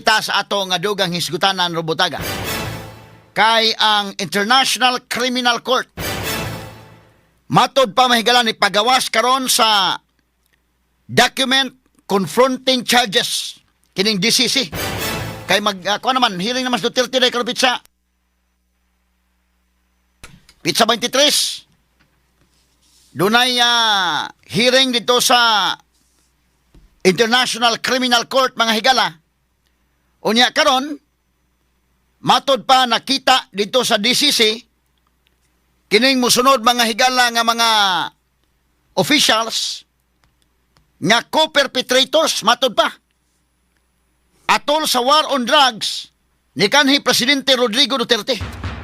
ta sa ato nga dugang hisgutanan robutaga. Kay ang International Criminal Court, matod pa, mahigala, ni pagawas karon sa document confronting charges kining DCC. Kay mag kuha naman hearing naman sa Duterte day karon petsa 23. Dunay hearing dito sa International Criminal Court, mga higala. Unya karon, matod pa, nakita dito sa DCC kining musunod, mga higala, nga mga officials nga co-perpetrators, matod pa, atol sa war on drugs ni kanhi Presidente Rodrigo Duterte.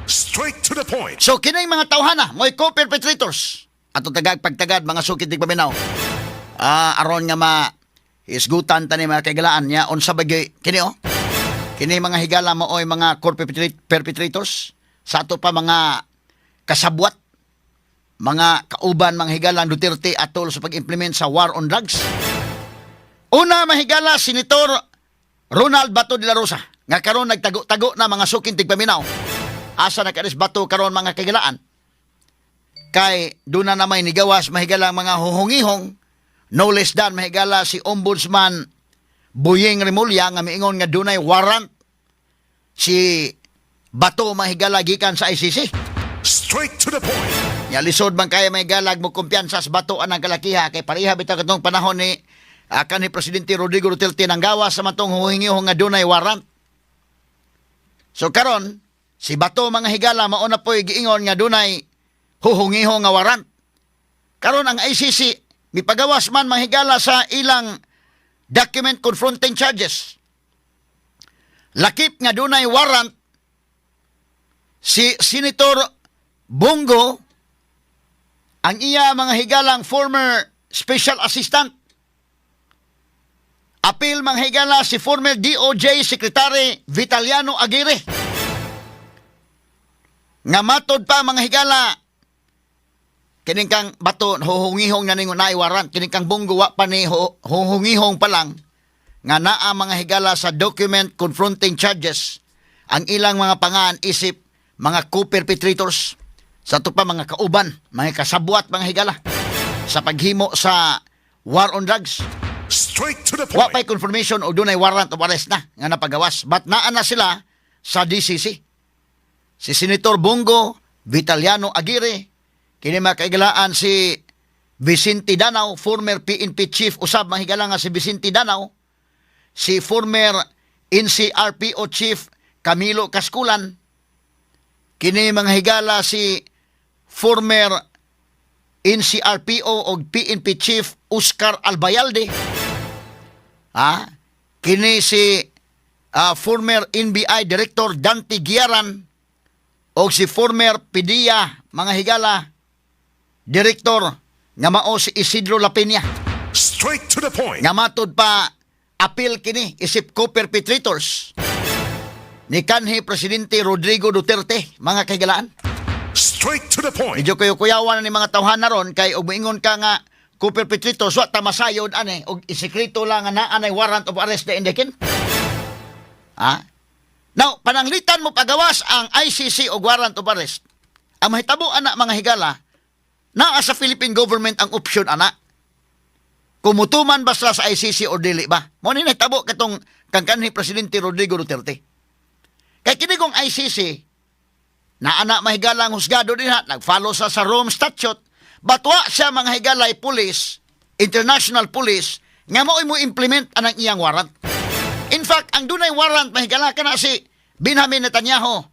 Straight to the point. So kining mga tawhana mo'y co-perpetrators. Ato tagag pagtagad, mga sukit tigpaminaw. Aron nga ma isgutan tani, mga kaigalaan niya, unsa ba gyud kini oh? Kini, mga higala, maoy mga co-perpetrators sa ato pa mga kasabwat, mga kauban, mga higala, ang Duterte atol sa pag-implement sa war on drugs. Una, mahigala, Senator Ronald Bato de la Rosa nga karon nagtago-tago na, mga suking tigpaminaw. Asa na karis Bato karon, mga kagilaan? Kay doon na may nigawas, mahigala, mga huhungihong, no less than, mahigala, si Ombudsman Boying Remulla nga miingon nga dunay warrant si Bato, mahigala, gikan sa ICC. Straight to the point. Ya lisod man kaya, mahigala, mo kumpiyansa sa Bato anang kalakiha kay pareha bitaw katong panahon ni kanhi Presidente Rodrigo Duterte, nang gawas sa matong huhingihong nga dunay warrant. So karon si Bato, mga higala, mao na po'y giingon nga dunay huhungihong nga warrant. Karon ang ICC mipagawas man, mga higala, sa ilang document confronting charges. Lakip nga dunay warrant si Senator Bong Go, ang iya, mga higalang, former special assistant. Apil, mga higala, si former DOJ Secretary Vitaliano Aguirre. Nga matod pa, mga higala, kining kang Bato huhungihong na ningon naay warrant, kining kang Bong Go wa pa ni huhungihong pa lang nga naa, mga higala, sa document confronting charges ang ilang mga pangan isip mga co-perpetrators sa ato pa mga kauban, mga kasabwat, mga higala, sa paghimo sa war on drugs. Straight to the Wa point. pa'y confirmation o dunay warrant of arrest na nga napagawas. But naa na sila sa DCC. Si Senator Bong Go, Vitaliano Aguirre, kini, mga kaigalaan, si Vicente Danao, former PNP chief usab, mahigala, nga si Vicente Danao, si former NCRPO chief Camilo Cascolan, kini, mga higala, si former NCRPO og PNP chief Oscar Albayalde. Ha? Kini si former NBI Director Dante Gierran o si former PDEA, mga higala, Director nga mao si Isidro Lapeña. Straight to the point. Nga matod pa, apil kini isip co-perpetrators ni kanhi Presidente Rodrigo Duterte, mga kahigalaan. Straight to the point. Medyo kayo kuyawan na ni mga tawhan na ron kay og moingon ka nga co-perpetrators, wa ta masayod ani og isekreto lang nga naa nay warrant of arrest na indekin. Ha? Now, pananglitan mo pagawas ang ICC og warrant of arrest. Ang mahitabo ana, mga higala, naa sa Philippine government ang option ana. Kung mutuman ba sila sa ICC or dili ba? Mo ni nahitabo katong kang kanhi Presidente Rodrigo Duterte. Kay kini kong ICC, naa na, mahigala, ang husgado dinha, nag-follow sa Rome Statute, but wa siya, mga higalay, police, international police, nga mao'y mo implement anang iyang warrant. In fact, ang dunay warrant, mahigala, kana si Benjamin Netanyahu,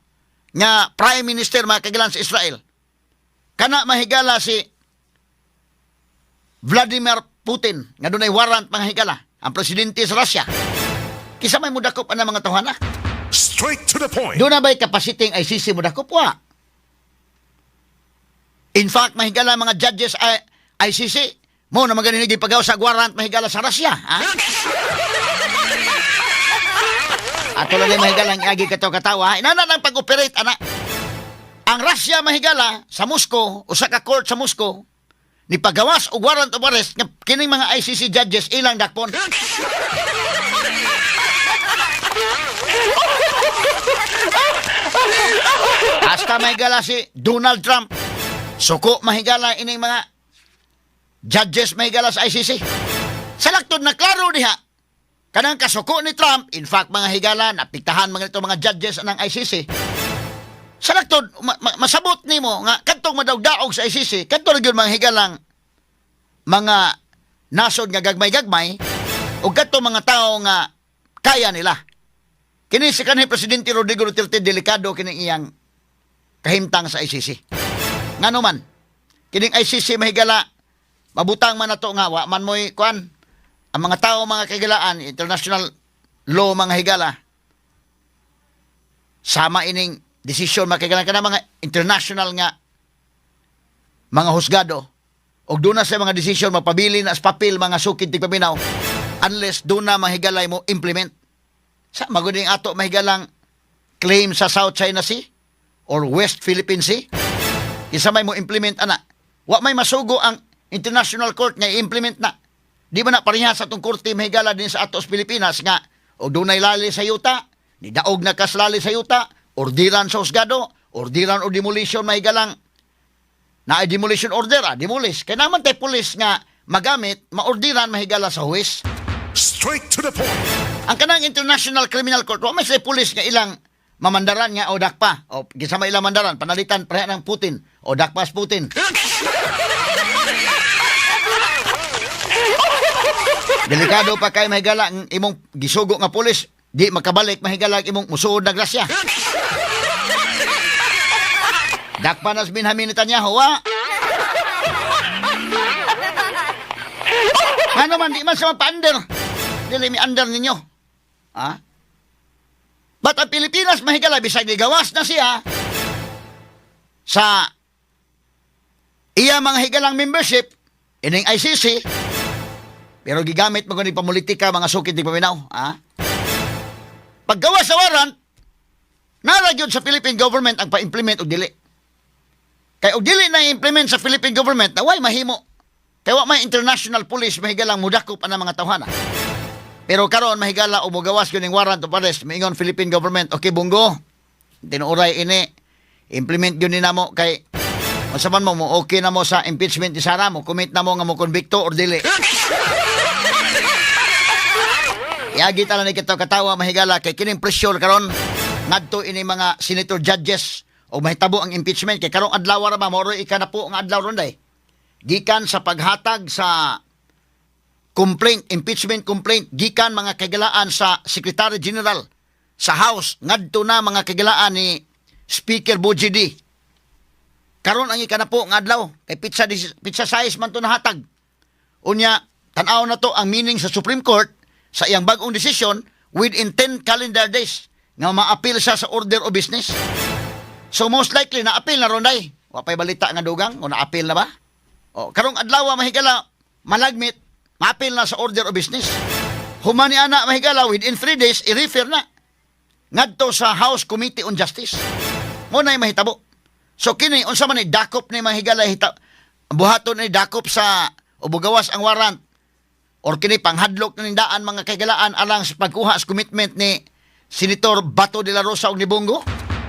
nga Prime Minister, mga kagilan, sa Israel. Kana, mahigala, si Vladimir Putin, nga dunay warrant, mga higala, ang presidente sa Russia. Kinsa may mudakop ana mga tawhana? Straight to the point. Duna ba'y capacity ang ICC mo dakop? Wa. In fact, mahigala, mga judges ay ICC, mo na maganing pagaw sa warrant, mahigala, sa Russia. Ha? Ato lang yung, mahigala, ang agi katawa katawa. Inana nang pag-operate, ana. Ang Russia, mahigala, sa Moscow, usa ka court sa Moscow, ni pagawas og warrant of arrest nga kining mga ICC judges ilang dakpon. Hasta mahigala si Donald Trump. Suko mahigala ining mga judges mahigala sa ICC. Sa laktod na klaro diha, kanang kasuko ni Trump, in fact mga higala, napiktahan mga ito mga judges ng ICC. Sa laktod, masabot nimo nga kadtong madawdaog sa ICC, kadto ra gyud mga higalang mga nasod nga gagmay-gagmay ug kadto mga tawo nga kaya nila. Kini si kanhi Presidente Rodrigo Duterte, delikado kini iyang kahimtang sa ICC. Ngano man, kining ICC, mahigala, mabutang man nato nga wa man mo'y kuan ang mga tao, mga kahigalaan, international law, mga higala, sama ining desisyon, mga kahigalaan, kana mga international nga mga husgado og duna sa mga desisyon, mapabili na sa papel, mga sukid tigpaminaw, unless duna mahigalay mo implement sa maguning ato mahigalang claim sa South China Sea or West Philippine Sea. Isa may mo implement ana, wa may masugo ang international court nga i-implement na. Di ba na pareha sa atong korte, mahigala, din sa atos Pilipinas nga og dunay lali sa yuta, ni daog na kas lali sa yuta, ordiran sa husgado, ordiran og demolition, mahigalang na demolition order, demolish kay naman tay pulis nga magamit maordiran, mahigala, sa huwes. Straight to the point. Ang kanang International Criminal Court, wa may say pulis nga ilang mamandaran nga o dakpa o gisama ilang mandaran panalitan pareha ng Putin o dakpas Putin. Delikado pa kay, mahigala, ang imong gisugo nga pulis di makabalik, mahigala, ang imong musuod na grasya. Dakpa nas Benjamin Netanyahu, wa. Ano man, di man sa mapa-under. Dili mi under ninyo. Ha? But ang Pilipinas, mahigala, bisag gawas na siya sa iya mga higalang membership ining ICC, pero gigamit mo ni pamulitika, mga sukid di paminaw, ha? Paggawas sa warrant, nara gyud sa Philippine government ang pa-implement og dili. Kay og dili na implement sa Philippine government, na way mahimo. Kay wa may international police, mahigalang, mudakop ang mga tawhana. Pero karon, mahigala, o mogawas gyud ning warrant of arrest, moingon Philippine government, "Okay Bunggo, tinuoray ini implement gyud ni namo kay unsa man mo mo okay na mo sa impeachment ni Sara, mo commit na mo nga mo konbikto or dili." Yagi ta lang ni kita katawa, mahigala, kay kining pressure karon ngadto ini mga senator judges o mahitabo ang impeachment kay karong adlaw ra ba, moro ika na po nga adlaw ron day. Gikan sa paghatag sa complaint, impeachment complaint, gikan mga kagilaan sa Secretary General sa House, ngadto na mga kagilaan ni Speaker Bojie Dy. Karon ang ikanapo nga adlaw, kay petsa 6 man to nahatag. Unya, tan-aw na to ang meaning sa Supreme Court sa iyang bagong desisyon within 10 calendar days nga maapil siya sa order of business. So most likely na-appeal na ron day. Wa pay balita nga dugang o na-appeal na ba? O karong adlaw, mahigala, malagmit ma-appeal na sa order of business. Human ni ana, mahigala, within 3 days i-refer na ngadto sa House Committee on Justice. Mo na mahitabo. So kini unsa man ni dakop ni, mahigala, hita buhaton ni dakop sa o bugawas ang warrant or kini panghadlok na nindaan, mga kaigalaan, alang sa pagkuha sa commitment ni Senator Bato de la Rosa og ni Bong Go?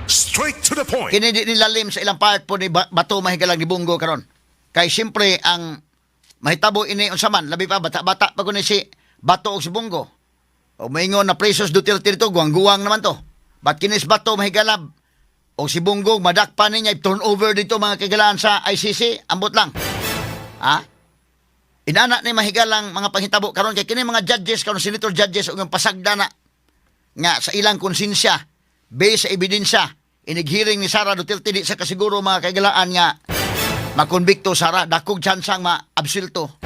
Straight to the point. Kini di nilalim sa ilang part po ni Bato, mahigalang, ni Bong Go karon. Kay siyempre ang mahitabo ini unsa man, labi pa bata-bata pa kuno si Bato og si Bong Go. O maingon na presos Duterte dito, guwang-guwang naman to. But kinis Bato, mahigala, o si Bong Go madakpa niya, turn over dito, mga kaigalaan, sa ICC, ambot lang. Ha? Inana ni mahigalang mga panghitabo karon kay kini mga judges karon, senator judges, ug ang pasagda na nga sa ilang konsensya based sa ebidensya inig-hearing ni Sara Duterte, di sa kasiguro, mga kaigalaan, nga makonbikto Sara. Dakog tsansang maabsulto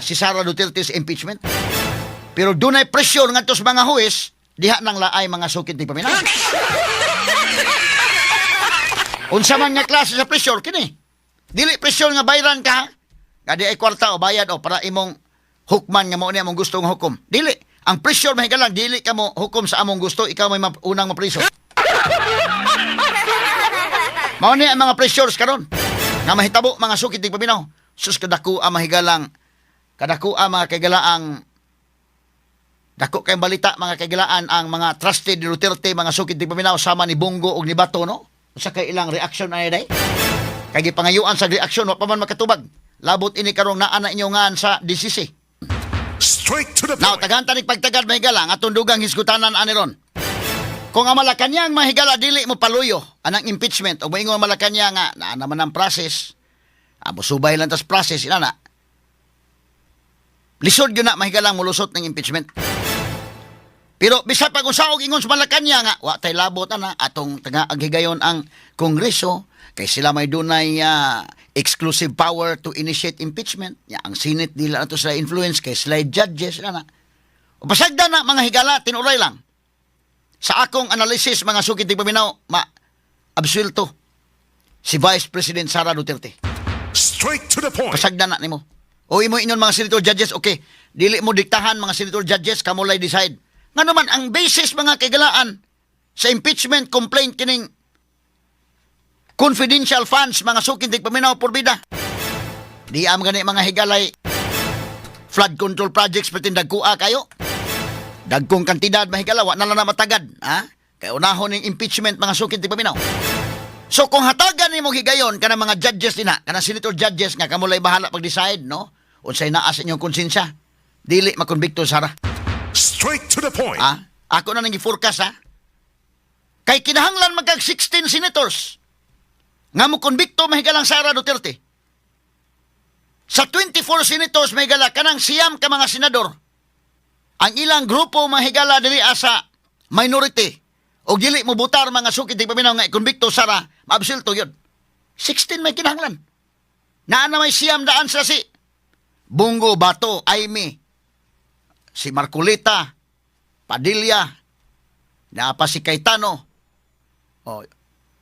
si Sara Duterte sa impeachment, pero dunay pressure ngadto sa mga huwes diha nang laay, mga sukid ni paminaw. Unsa man nga klase sa pressure kini? Dili pressure nga bayran ka, ha? Nga di ay kwarta o bayad o para imong hukman nga mao ni among gusto nga hukom. Dili. Ang pressure, mahigalang, dili ka mo hukom sa among gusto, ikaw may unang mapriso. Mao ni ang mga pressures karon nga mahitabo, mga sukit di paminaw. Sus, kadako ang mahigalang, kadako ang mga kagalaang Dako kay balita, mga kahigalaan, ang mga trusted ni Duterte, mga sukid tigpaminaw, sama ni Bong Go og ni Bato, no? Usa kay ilang reaction ay day? Kay gipangayuan sa reaksyon, wa pa man makatubag. Labot ini karong naa na inyo ngan sa DCC. Straight to the Now, point. tagan tanig pagtagad, mahigala, ang atong dugang hisgutanan ani ron. Kung ang Malacanang, mahigala, dili mo paluyo anang impeachment o moingon ang Malacanang nga naa naman ang process, musubay lang tas process inana. Lisod yun na, mahigalang, mulusot ng impeachment. Pero bisag pag usaog ingon sa Malacanang nga wa tay labot ana, atong taga aghigayon ang Kongreso kay sila may dunay exclusive power to initiate impeachment. Ya, ang Senate nila nato sila influence kay sila judges ana. O pasagdan na, mga higala, tinuray lang. Sa akong analysis, mga sukid tigpaminaw, ma absuelto si Vice President Sara Duterte. Straight to the point. Pasagdan na nimo. O imo ingon mga senator judges, okay, dili mo diktahan mga senator judges, kamo lay decide. Nga naman, ang basis, mga kaigalaan, sa impeachment complaint kining confidential funds, mga sukin tigpaminaw, porbida. Di am gani, mga higalay, flood control projects perting dagkua kayo. Dagkong kantidad, mahigala, wa na lang na matagad. Ha? Kay unahon ning impeachment, mga sukin tigpaminaw. So kung hatagan nimo higayon kanang mga judges dinha, kanang senator judges nga kamo lay bahala pag-decide, no? Unsay naa sa inyong konsensya. Dili makonbikto Sara. Straight to the point. Ha? Ako na nang gi-forecast, ha. Kay kinahanglan magkag 16 senators nga mo konbikto, mahigalang, Sara Duterte. Sa 24 senators, mahigala, kanang 9 ka mga senador, ang ilang grupo, mahigala, dili asa minority o dili mo butar, mga sukid tigpaminaw, nga ikonbikto Sara, maabsulto yun. 16 may kinahanglan. Naa na may 9 daan sa si Bong Go, Bato, Imee, si Marcoleta, Padilla, naa pa si Cayetano, o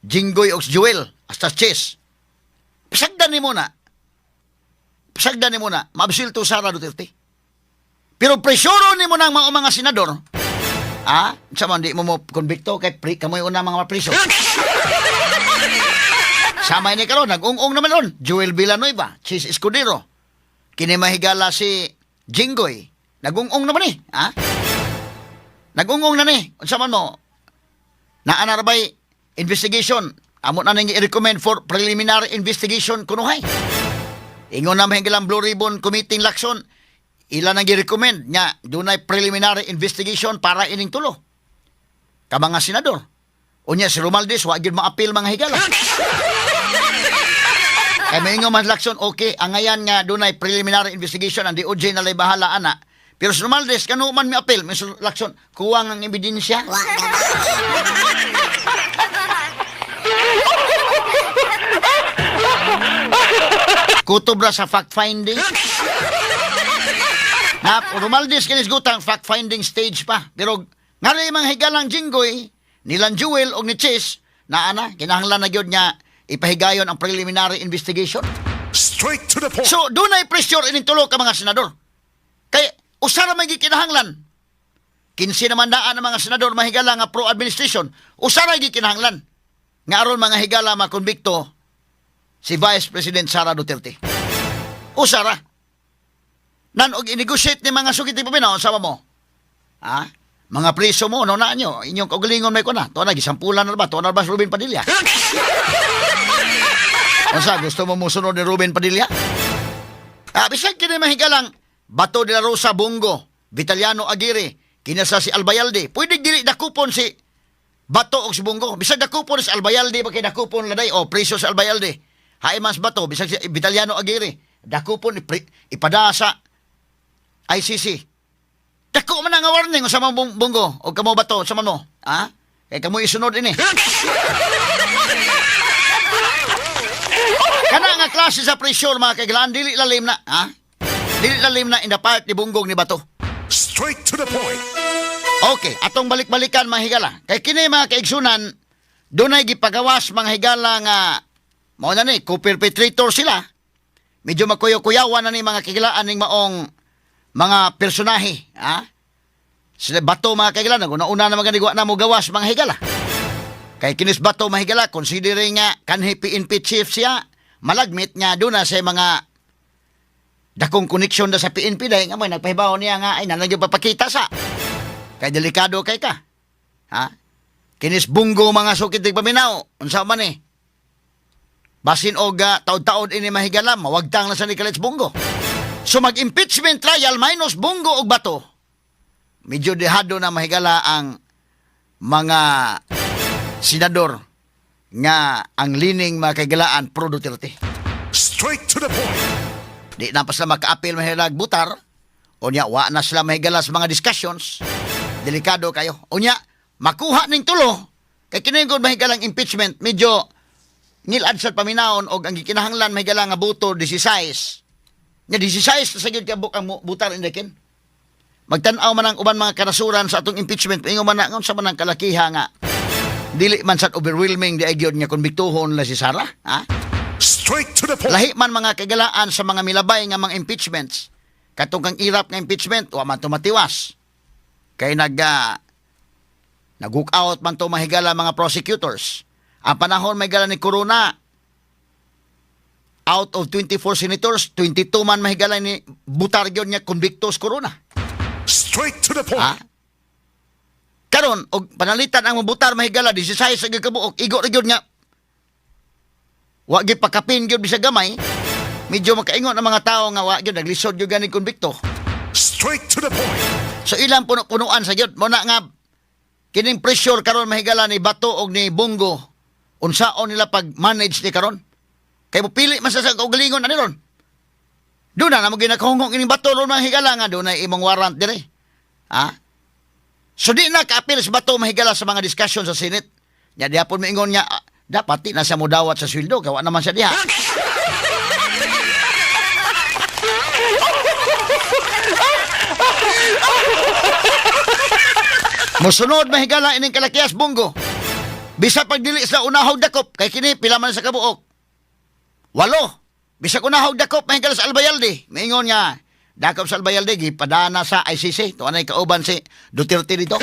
Jinggoy og Joel, hasta Chiz. Pasagdan ni muna. Pasagdan ni muna. Maabsulto Sara Duterte. Pero presyuro ni mo ng mga senador, ah, sa man di mo mo konbikto kay pri kamoy una mga mapriso. Sama ni karon nag-ung-ung naman ron. Joel Villanueva, Chiz Escudero. Kini, mahigala, si Jinggoy. Nag-ung-ung naman eh. Ha? Nag-ung-ung na ni. Unsa man mo? Naa na bay investigation? Amo na nang i-recommend for preliminary investigation kunuhay. Ingon na mahigalang Blue Ribbon Committee Lacson, ila nang i-recommend nga dunay preliminary investigation para ining tulo ka mga senador. Unya si Romualdez wa gyud maapil, mga higala. Kay maingon man Lacson, okay, angayan nga dunay preliminary investigation, ang DOJ na lay bahala ana. Pero si Romualdez, kano man mi appeal, Mr. Lacson, kuwang ang ebidensya. Wa Kutob ra sa fact finding. Na Romualdez kinis gutang fact finding stage pa. Pero ngali mga higalang Jinggoy, nilang Joel og ni Chiz, na ana kinahanglan na gyud nga ipahigayon ang preliminary investigation. Straight to the point. So dunay pressure ining tulo ka mga senador. Kay usa ra may gikinahanglan. 15 naman daan ang mga senador, mahigala, nga pro-administration, usa ra gikinahanglan nga aron, mga higala, makonbikto si Vice President Sara Duterte. Usa ra. Nan og i-negotiate ni mga sugit ni paminaw, sama mo. Ha? Mga preso mo, no na nyo, inyong kaugalingon may kuna. To na, gisampulan na ba? To na ba si Ruben Padilla? Unsa, gusto mo musunod ni Ruben Padilla? Ah, bisag kini, mahigalang, Bato de la Rosa, Bong Go, Vitaliano Aguirre, kinasa si Albayalde. Pwede dili dakupon si Bato o si Bong Go. Bisag dakupon si Albayalde, ba kay dakupon laday o preso si Albayalde. Hain man sa Bato, bisag si Vitaliano Aguirre, dakupon ipada sa ICC. Dako man ang warning sa mga Bong Go o kamo Bato sa mo. Ha? Kay kamo isunod ini. Kana nga klase sa pressure, mga kaigalaan, dili lalim na, ha? Dili lalim na in the part ni Bong Go, ni Bato. Straight to the point. Okay, atong balik-balikan, mga higala. Kay kini, mga kaigsunan, dunay gipagawas, mga higala, nga mao na ni co-perpetrator sila. Medyo makuyaw-kuyawan na ni, mga kahigalaan, ning maong mga personahe, ha? Sila Bato, mga kahigalaan, naguna-una na mga na mo gawas, mga higala. Kay kinis Bato, mahigala, considering nga kanhi PNP chief siya, malagmit nga doon na sa mga dakong connection na sa PNP dahil nga mo nagpahibaw niya nga ay nalagyo papakita sa. Kay delikado kay ka. Ha? Kinis Bong Go, mga sukit paminaw. Unsa man eh? Basin og taod-taod ini mahigala, mawagtang na sa ni Kalit Bong Go. So mag-impeachment trial minus Bong Go og Bato. Medyo dehado na mahigala ang mga senador nga ang leaning, mga kaigalaan, pro Duterte. Straight to the point. Di na pa sila maka-appeal mahilag butar. Unya, wa na sila mahigala sa mga discussions. Delikado kayo. Unya, makuha ning tulo. Kay kini gud mahigalang impeachment, medyo ngilad sa paminawon og ang gikinahanglan mahigala nga boto 16. Nya 16 na sa gyud kabuk ang butar indekin. Magtan-aw man ang uban mga kanasuran sa atong impeachment, ingon man na unsa man ang kalakiha nga dili man sad overwhelming di ay gyud nga konbiktuhon la si Sara, ha? Straight to the point. Lahi man mga kagalaan sa mga milabay nga mga impeachments. Katong kang Erap nga impeachment, wa man tumatiwas. Kay nag-hook out man to mahigala mga prosecutors. Ang panahon mahigala ni Corona, out of 24 senators, 22 man mahigala ni butar gyud nga convictos Corona. Straight to the point. Ha? Karon og panalitan ang mabutar mahigala 16 sa kabuok, igo ra gyud nga wa gyud pakapin gyud bisag gamay. Medyo makaingon ang mga tao nga wa gyud naglisod gyud gani konbikto. Straight to the point. So ilang puno-punuan sa gyud mo na nga kining pressure karon mahigala ni Bato og ni Bong Go, unsaon nila pag-manage ni karon? Kay mopili man sa kaugalingon ani ron. Doon na namo ginakahungong ining Bato ron mga higala nga doon na imong warrant dire. Ha? So di na kaapil sa Bato mahigala sa mga discussion sa Senate. Nya diapon moingon niya, ah, dapat di na siya modawat sa sweldo gawa naman siya diha. Mosunod mahigala ining kalakiyas Bong Go. Bisa pag dili sa unahog dakop kay kini pila man sa kabuok? Walo. Bisag unahog dakop mahigala sa Albayalde. Maingon nga dakop sa Albayalde gipadana sa ICC. Tuwa na kauban si Duterte dito.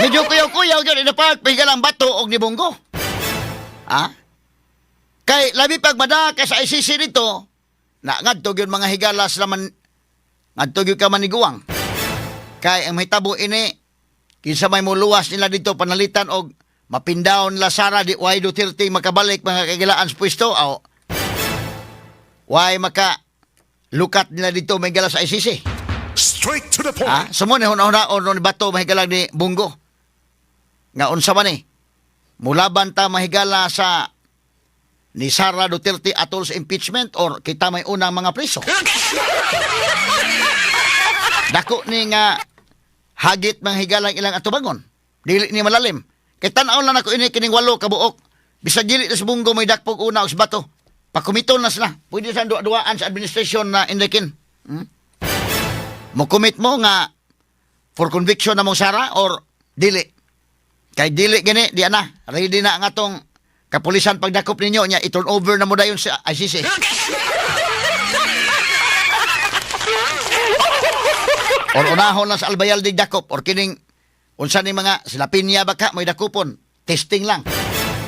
Medyo kuyaw-kuyaw gyud inapat mahigala ang Bato og ni Bong Go. Ha? Kay labi pag madaka sa ICC dito, na ngadto gyud mga higala sila man ngadto gyud ka maniguang. Kay ang mahitabo ini kinsa may muluwas nila dito panalitan og mapindaw nila Sara, di why Duterte makabalik mga kagilaan sa pwesto aw why maka lukat nila dito may gala sa ICC. Straight to the point. Ha? So mo ni huna-hunaon ni Bato mahigala ni Bong Go. Nga unsa man ni? Mulaban ta mahigala sa ni Sara Duterte atol sa impeachment or kita may unang mga preso. Dako ni nga hagit mga higalang ilang atubangon. Dili ni malalim. Kay tan-aw lang ako ini kining walo kabuok. Bisag dili na sa Bong Go may dakpog una og sa Bato. Pakumiton na sila. Pwede sa duwa-duwaan sa administration na indikin. Mo-commit mo nga for conviction na mong Sara or dili. Kay dili gani, di ana. Ready na ang atong kapulisan pagdakop ninyo nya i-turn over na mo dayon sa ICC. Or unahon lang sa Albayalde dakop or kining unsa ni mga sila Pinya baka may dakupon. Testing lang.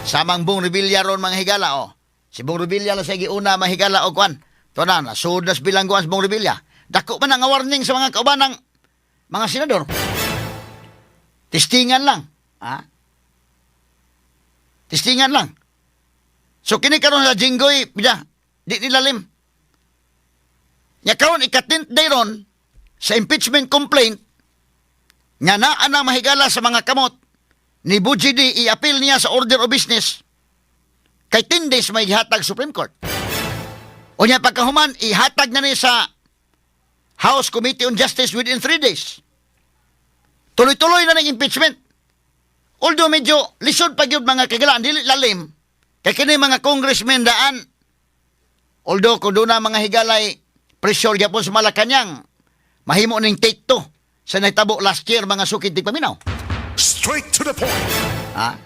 Samang Bong Revilla ron mga higala oh. Si Bong Revilla lang sa giuna mahigala og kwan. To na nasud na sa bilangguan si Bong Revilla. Dako man ang warning sa mga kauban ng mga senador. Testingan lang. Ha? Testingan lang. So kini karon sa Jinggoy, bida, di nilalim. Nya karon ika-10th day ron sa impeachment complaint nga naa na mahigala sa mga kamot ni Bojie Dy, i-appeal niya sa order of business kay 10 days may gihatag Supreme Court. Unya pagkahuman ihatag na ni sa House Committee on Justice within 3 days. Tuloy-tuloy na ng impeachment. Although medyo lisod pa gyud mga kagalaan, dili lalim. Kay kini mga congressmen daan, although kung doon na mga higalay pressure gyapon sa Malacanang, mahimo ning take two sa nahitabo last year, mga sukid tigpaminaw. Straight to the point. Ha?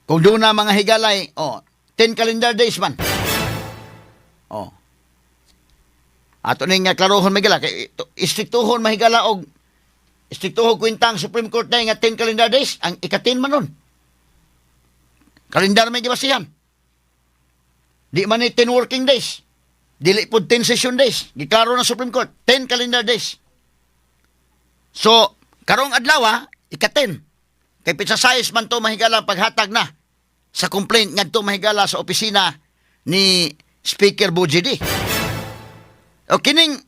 Kung doon na mga higalay, oh, 10 calendar days man. Oh. Ato ning nga klarohon mahigala kay istriktuhon mahigala og istriktuhon kwentang Supreme Court na nga 10 calendar days ang ika-10 man nun. Kalendar may gibasihan. Di man ni 10 working days. Dili po 10 session days. Giklaro na Supreme Court, 10 calendar days. So, karong adlaw, ika-10. Kay petsa 6 man to, mahigala, paghatag na sa complaint ngadto, mahigala, sa opisina ni Speaker Bojie Dy. O kining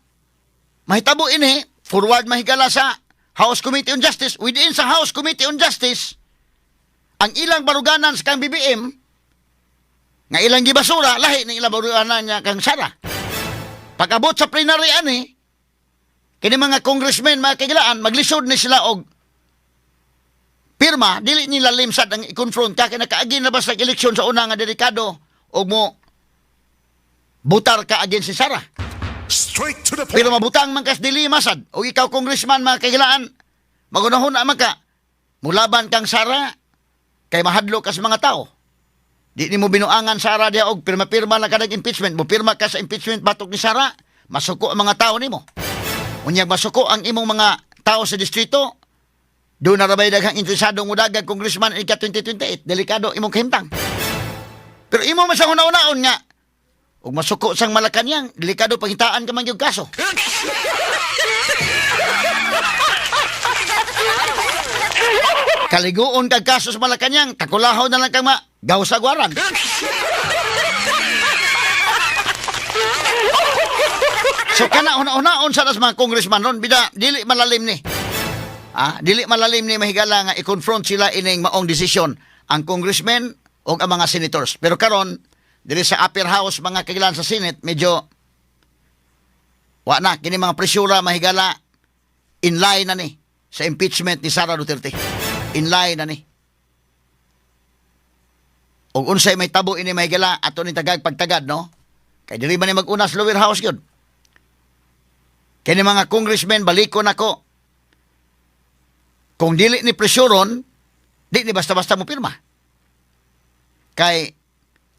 mahitabo ini, forward, mahigala, sa House Committee on Justice. Within sa House Committee on Justice, ang ilang baruganan sa kang BBM nga ilang gibasura, lahi ng ilang baruganan niya kang Sara. Pag-abot sa plenary ani, kini mga congressmen, mga kahigalaan, maglisod ni sila og pirma, dili nila limsad ang i-confront ka kay nakaagi na ba sa eleksyon sa una nga delikado og mo butar ka against si Sara. Straight to the point. Pero mabutang man kas dilema sad. O ikaw congressman, mga kahigalaan, magunahon na man ka. Mulaban kang Sara kay mahadlok ka sa mga tao. Di nimo binuangan Sara diha og pirma-pirma lang ka impeachment. Mo pirma ka sa impeachment batok ni Sara, masuko ang mga tao nimo. Unyag masuko ang imong mga tao sa distrito, doon na rabay daghang interesadong mudagag congressman ika 2028. Delikado imong kahimtang. Pero imo man sa una-unaon nga, ug masuko sang Malacanang, delikado pangitaan ka man gyud kaso. Kaliguon kag kaso sa Malacanang, takulahaw na lang kang ma gaw sa gwaran. So kana una-unaon sa nas mga congressman ron, bida dili malalim ni. Dili malalim ni, mahigala, nga i-confront sila ining maong desisyon ang congressmen o ang mga senators. Pero karon dili sa upper house, mga kahigalaan, sa Senate, medyo wa na kini mga presyura, mahigala, in line na ni sa impeachment ni Sara Duterte. In line na ni. Og unsay may tabo ini, mahigala, ato ni tagag pagtagad, no? Kay dili man ni mag-una sa lower house gyud. Kini mga congressmen, balikon ako. Kung dili ni presyuron, di ni basta-basta mo pirma. Kay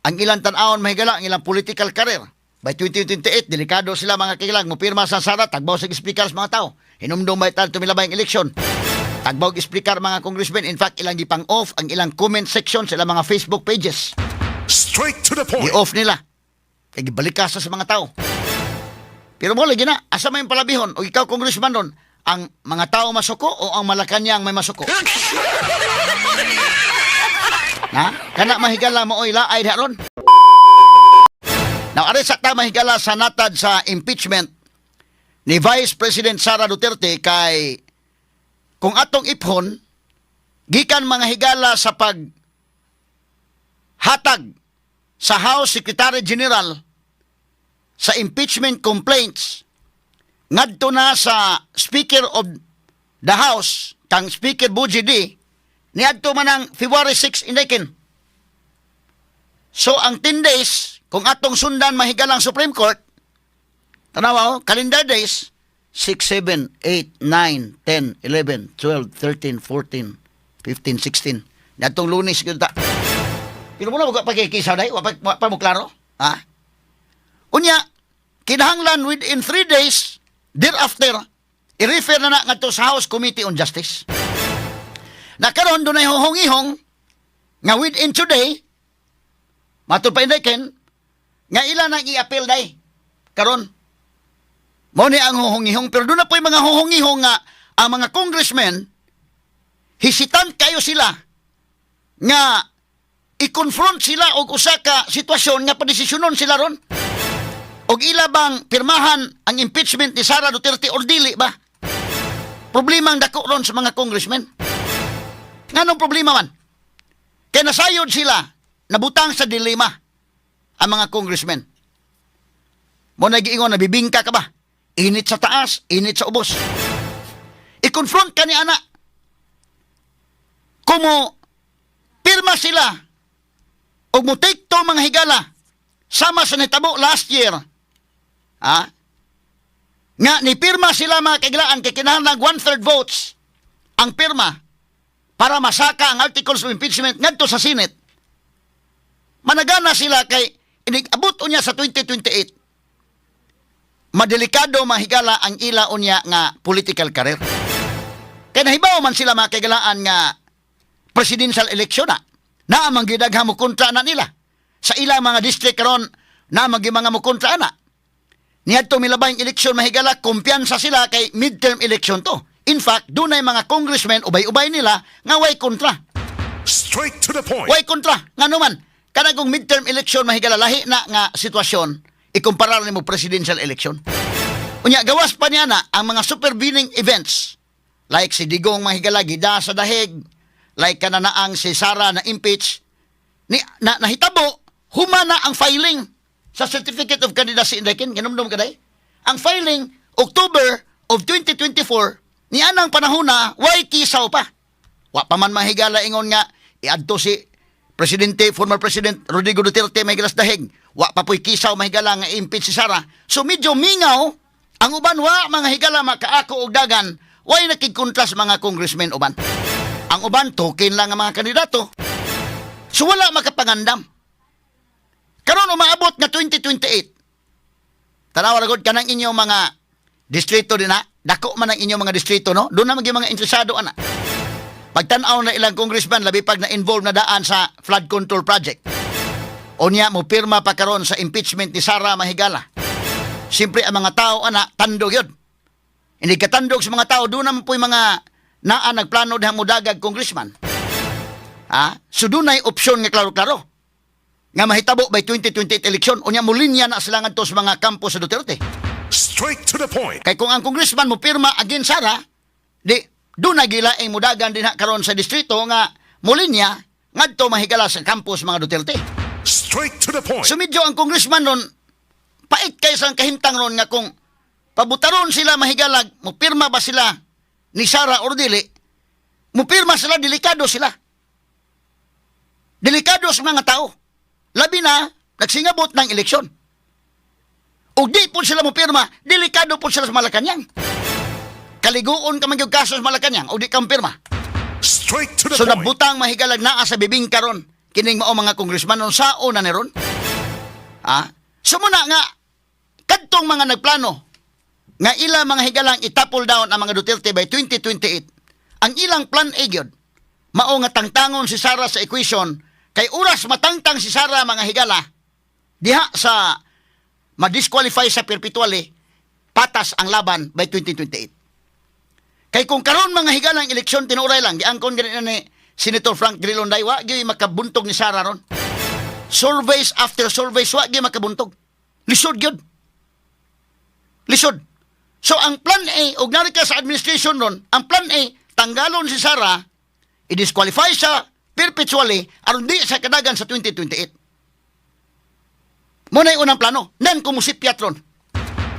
ang ilang tan-awon, mahigala, ang ilang political career. By 2028, delikado sila, mga kahigalaan. Mo pirma sa Sara, tagbaw sa speaker sa mga tao. Hinumdum ba ito tumilabay ang eleksyon? Tagbaw speaker mga congressmen. In fact, ilang gipang off ang ilang comment section sa ilang mga Facebook pages. Straight to the point. I-off nila. Kay gibalik ka sa mga tao. Pero mo lagi na, asa may palabihon? O ikaw congressman ron, ang mga tao masuko o ang Malacanang may masuko? Na? Kana, mahigala, mooy laay diha ron. Now, ari sa ta, mahigala, sa natad sa impeachment ni Vice President Sara Duterte, kay kung atong iphon gikan, mga higala, sa pag hatag sa House Secretary General sa impeachment complaints ngadto na sa Speaker of the House kang Speaker Bojie Dy niadto man ang February 6 indikin. So ang 10 days, kung atong sundan, mahigalang, Supreme Court, tanawa oh, calendar days, 6, 7, 8, 9, 10, 11, 12, 13, 14, 15, 16. Niadtong Lunes gyud ta. Pero muna wag pa kikisaw dai, wa pa mo klaro. Ha? Unya, kinahanglan within 3 days thereafter, i-refer na na ngadto sa House Committee on Justice. Na karon dunay huhong-ihong nga within today, matud pa ken nga ila nang i-appeal day karon. Mao ni ang huhong-ihong, pero doon na po yung mga huhong-ihong nga ang mga congressmen hesitant kayo sila nga i-confront sila og usa ka sitwasyon nga padesisyonon sila ron. Og ila bang pirmahan ang impeachment ni Sara Duterte or dili ba? Problema ang dako ron sa mga congressmen. Nganong problema man? Kaya nasayod sila, nabutang sa dilema ang mga congressmen. Mo nagiingon na bibingka ka ba? Init sa taas, init sa ubos. I-confront ka ni ana. Kumo pirma sila og mo take to, mga higala, sama sa nitabo last year. Ha? Nga ni pirma sila, mga kahigalaan, kay kinahanglan one-third votes ang pirma para masaka ang articles of impeachment ngadto sa Senate. Managana sila kay inig-abot unya sa 2028. Madelikado, mahigala, ang ila unya nga political career. Kay nahibaw man sila, mga kahigalaan, nga presidential election na. Naa man gidaghan mo kontra na nila. Sa ilang mga district karon, naa man gyud mga mo kontra na. Niadto milabayng eleksyon, mahigala, kumpiyansa sila kay midterm election to. In fact, dunay mga congressmen, ubay-ubay nila nga way kontra. Straight to the point. Way kontra. Ngano man, kanang kung midterm election, mahigala, lahi na nga sitwasyon ikumpara nimo presidential election. Unya gawas pa niya na ang mga supervening events like si Digong, mahigala, gida sa dahig, like kananaang si Sara na impeach ni na, nahitabo humana ang filing sa certificate of candidacy. Indekin ganumdum kaday ang filing October of 2024. Ni anang panahon na way kisaw pa, wa pa man, mahigala, ingon nga iadto si Presidente, former President Rodrigo Duterte, mahigala, sa dahig. Wa pa po'y kisaw, mahigala, nga impeach si Sara. So medyo mingaw ang uban, wa, mga higala, makaako og dagan, way nakigkontra sa mga congressmen uban. Ang uban token lang ang mga kandidato. So wala makapangandam. Karon umaabot nga 2028. Tanawa ra gud kanang inyong mga distrito din ha. Dako man ang inyong mga distrito, no? Doon na mga interesado ana. Pagtan-aw na ilang congressman, labi pag na-involve na daan sa flood control project. Unya mo pirma pa karon sa impeachment ni Sara, mahigala. Siyempre ang mga tao ana tandog yun. Hindi katandog sa mga tao, doon naman po'y mga naa nagplano diha mudagag congressman. Ha? So dunay opsyon nga klaro-klaro nga mahitabo by 2028 election. Unya mulinya na sila ngadto sa mga kampo sa Duterte. Straight to the point. Kay kung ang congressman mo pirma against Sara, di dunay gilaing mudagan dinha karon sa distrito nga mulinya ngadto, mahigala, sa kampo sa mga Duterte. Straight to the point. So medyo ang congressman ron pait kay sa kahimtang ron nga kung pabutaron sila, mahigalag, mupirma ba sila ni Sara or dili. Mupirma sila, delikado sila. Delikado sa mga tao. Labi na nagsingabot ng eleksyon. Ug di po sila mupirma, delikado po sila sa Malacanang. Kaliguon ka man gyud kaso sa Malacanang o di ka mupirma. Straight to the So point. nabutang, mahigalag, naa sa bibingka ron kining mao mga congressman sao na ni ron. Ha? So muna nga kadtong mga nagplano nga ila, mga higalang, itapple down ang mga Duterte by 2028. Ang ilang plan A gyud mao nga tangtangon si Sara sa equation, kay oras matangtang si Sara, mga higala, diha sa ma-disqualify sa perpetually, patas ang laban by 2028. Kay kung karon, mga higalang, eleksyon tinuray lang, giangkon gani na ni Senator Frank Drilon day, wa gyud makabuntog ni Sara ron. Surveys after surveys, wa gyud makabuntog. Lisod gyud. Lisod. So ang plan A, og nari ka sa administration ron, ang plan A, tanggalon si Sara, i-disqualify siya perpetually aron di sa kadagan sa 2028. Muna yung unang plano. Nan kung musipyat ron.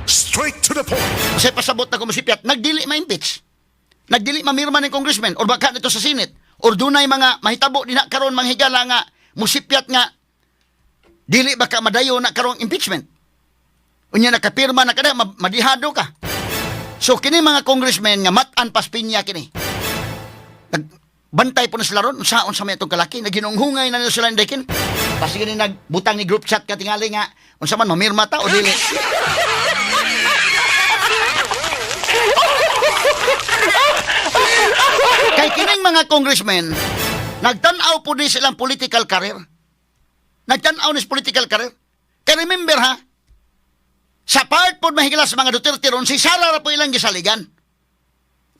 Straight to the point. Kasi pasabot na kung musipyat, nagdili ma-impeach. Nagdili mamirma ng congressman or baka nito sa Senate or dunay mga mahitabo din na karon, manghigala, nga musipyat nga dili baka madayo na karong impeachment. Unya nakapirma na kada, madihado ka. So kini mga congressmen nga mat-an pas pinya kini. Nagbantay po na sila ron, unsaon sa may itong kalaki, naginunghungay na nila sila indekin. Kasi gani nagbutang ni group chat katingali nga, unsa man, mamirma ta o dili. Kay kining mga congressmen, nagtan-aw po ni silang political career. Nagtan-aw ni sa political career. Kay remember ha, sa part po, mahigala, sa mga Duterte ron, si Sara ra po ilang gisaligan.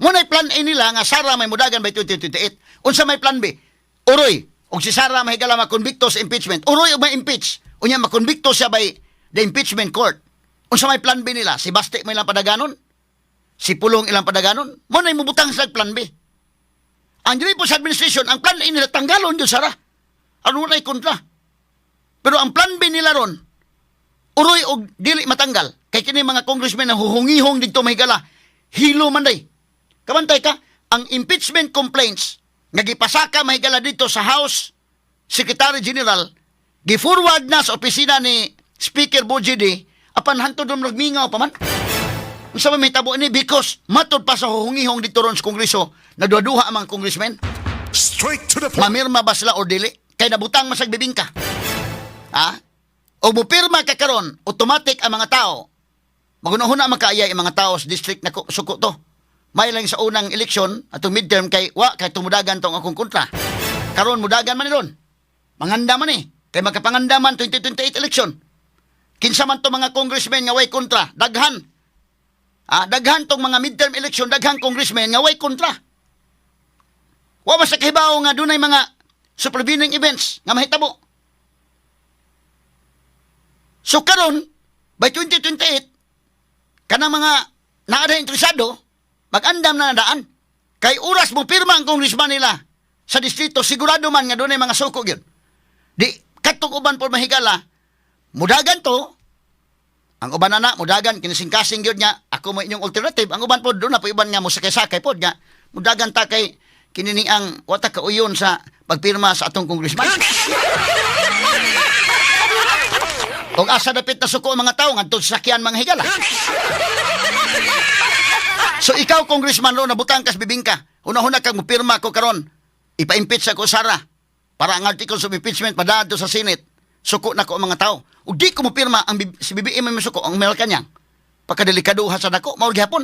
Muna'y plan A nila nga Sara may mudagan by 2028. Unsa may plan B? Uroy, og si Sara, mahigala, makonbikto sa impeachment. Uroy og ma-impeach. Unya makonbikto siya by the impeachment court. Unsa may plan B nila? Si Baste may ilang padaganon? Si Pulong ilang padaganon? Muna'y mubutang sa plan B. Ang dili po sa administration, ang plan A nila, tanggalon yun Sara. Ano na kontra? Pero ang plan B nila ron, uroy og dili matanggal. Kay kini mga congressmen na huhungihong dito, mahigala, hilo man day. Kabantay ka, ang impeachment complaints nga gipasaka, mahigala, dito sa House Secretary General, gi-forward na sa opisina ni Speaker Bojie Dy, apan hantod ron nagmingaw pa man. Unsa man may tabo ni because matod pa sa huhungihong dito ron sa Kongreso, nagduha ang mga congressmen. Straight to the point. Mamirma ba sila or dili? Kay nabutang masag bibingka. Ha? O mupirma ka karon, automatic ang mga tao. Magunahuna makaayay ang mga tao sa district na suko to. May lang sa unang eleksyon atong midterm kay wa kay tumudagan tong akong kontra. Karon mudagan man ni ron. Manganda man eh. Kay makapanganda man 2028 election. Kinsa man to mga congressmen nga way kontra, daghan. Ah, daghan tong mga midterm election, daghan congressmen nga way kontra. Wa ba sa kahibaw nga dunay mga supervening events nga mahitabo? So karon by 2028, kanang mga naa interesado, mag-andam na daan. Kay oras mo pirma ang congressman nila sa distrito, sigurado man nga dunay mga suko gyud. Di katong uban po, mahigala, mudagan to. Ang uban na mudagan kinisingkasing gyud nga ako mo inyong alternative. Ang uban po, doon na po uban nga mo sakay-sakay pod nga mudagan ta kay kini ang wata ka uyon sa pagpirma sa atong congressman. Og asa dapit na suko ang mga tao ngadto sa sakyan, mga higala. So ikaw, congressman ro, nabutang kas bibingka. Una-una kang mupirma ko karon. Ipa-impeach ako Sara para ang articles of impeachment padadto sa Senate. Suko na ko ang mga tao. Ug di ko mupirma ang si BBM may masuko ang Malacanang. Pagkadelikado ha sa dako, mao gihapon.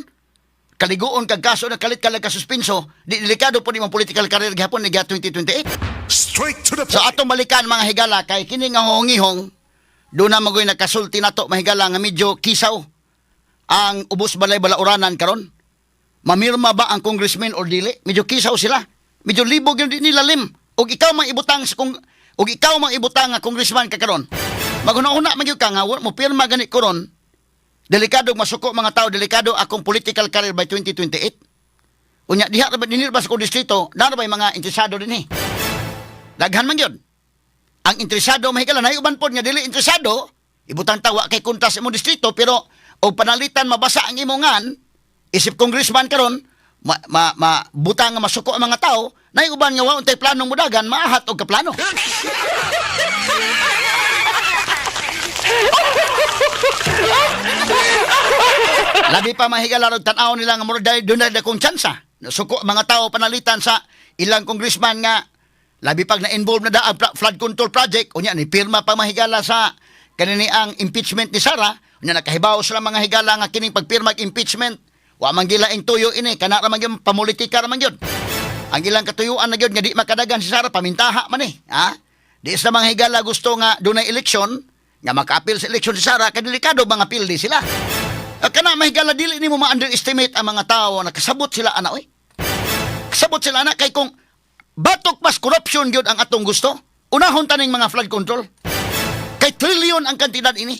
Kaliguon kag kaso na kalit ka lang ka suspenso, di delikado po ni mong political career gihapon ni 2028. Straight to the So point. atong balikan, mga higala, kay kini nga hongihong doon na magoy nakasulti nato, mahigala, nga medyo kisaw ang ubos balay balauranan karon. Mamirma ba ang congressman or dili? Medyo kisaw sila. Medyo libog yun di nila lim. Og ikaw mang ibutang nga congressman ka karon. Maguna-una man gyud ka nga wa mo pirma gani ko ron. Delikado masuko mga tao, delikado akong political career by 2028. Unya diha ra ba dinhi ba sa akong distrito, naa ra ba mga interesado dinhi? Daghan man gyud. Ang interesado, mahigala, nay uban pod nga dili interesado, ibutang tawa kay kontra sa imong distrito, pero og panalitan mabasa ang imong ngan, isip congressman karon, ma, ma, ma butang nga masuko ang mga tao, nay uban nga wa untay planong mudagan, maahat og kaplano. Labi pa, mahigala, og tan-aw nila nga murag dahil doon na kong tsansa. Suko ang mga tao panalitan sa ilang congressman nga labi pag na-involve na da ang flood control project, unya ni pirma pa, mahigala, sa kanini ang impeachment ni Sara. Unya nakahibaw sila, mga higala, nga kining pagpirma og impeachment wa man gilaing tuyo ini, kana ra man gyud pamulitika ra man gyud. Ang ilang katuyuan na gyud nga di makadagan si Sara, pamintaha man eh, ha. Di sa mga higala gusto nga dunay eleksyon nga makaapil sa eleksyon si Sara kay delikado mga pildi sila. Ah, kana, mahigala, dili nimo ma-underestimate ang mga tao. Nakasabot sila ana oy. Kasabot sila ana kay kung batok mas corruption gyud ang atong gusto, unahon taning mga flood control. Kay trilyon ang kantidad ini.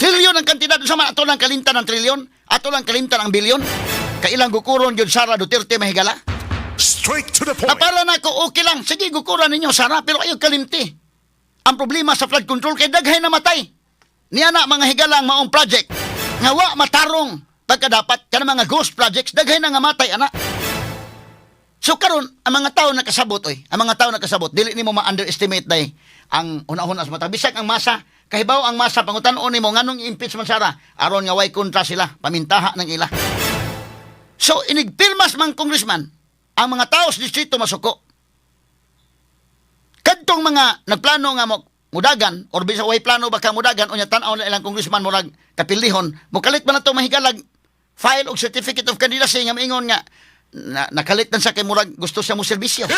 Trilyon ang kantidad sa man ato lang kalimtan ang trilyon, ato lang kalimtan ang bilyon. Kay ilang gukuron gyud Sara Duterte, mahigala. Straight to the Na point. para na ko okay lang, sige gukuran ninyo Sara, pero ayaw kalimti. Ang problema sa flood control kay daghay namatay. Niya na, mga higala, ang maong project nga wa matarong pagkadapat kana mga ghost projects, daghay na nga matay ana. So karon ang mga tao nakasabot oy, ang mga tao nakasabot, dili nimo ma-underestimate day ang una-una sa mata. Bisag ang masa, kahibaw ang masa, pangutan-on nimo nganong impeach man Sara, aron nga way kontra sila, pamintaha ng ila. So inigpirmas mang congressman, ang mga tao sa distrito masuko. Kadtong mga nagplano nga mo mudagan or bisa way plano baka mudagan, unya tan-aw na ilang congressman murag kapilihon, mukalit man nato, mahigalag, file og certificate of candidacy nga maingon nga na, nakalit na sa kay murag gusto siya mo serbisyo.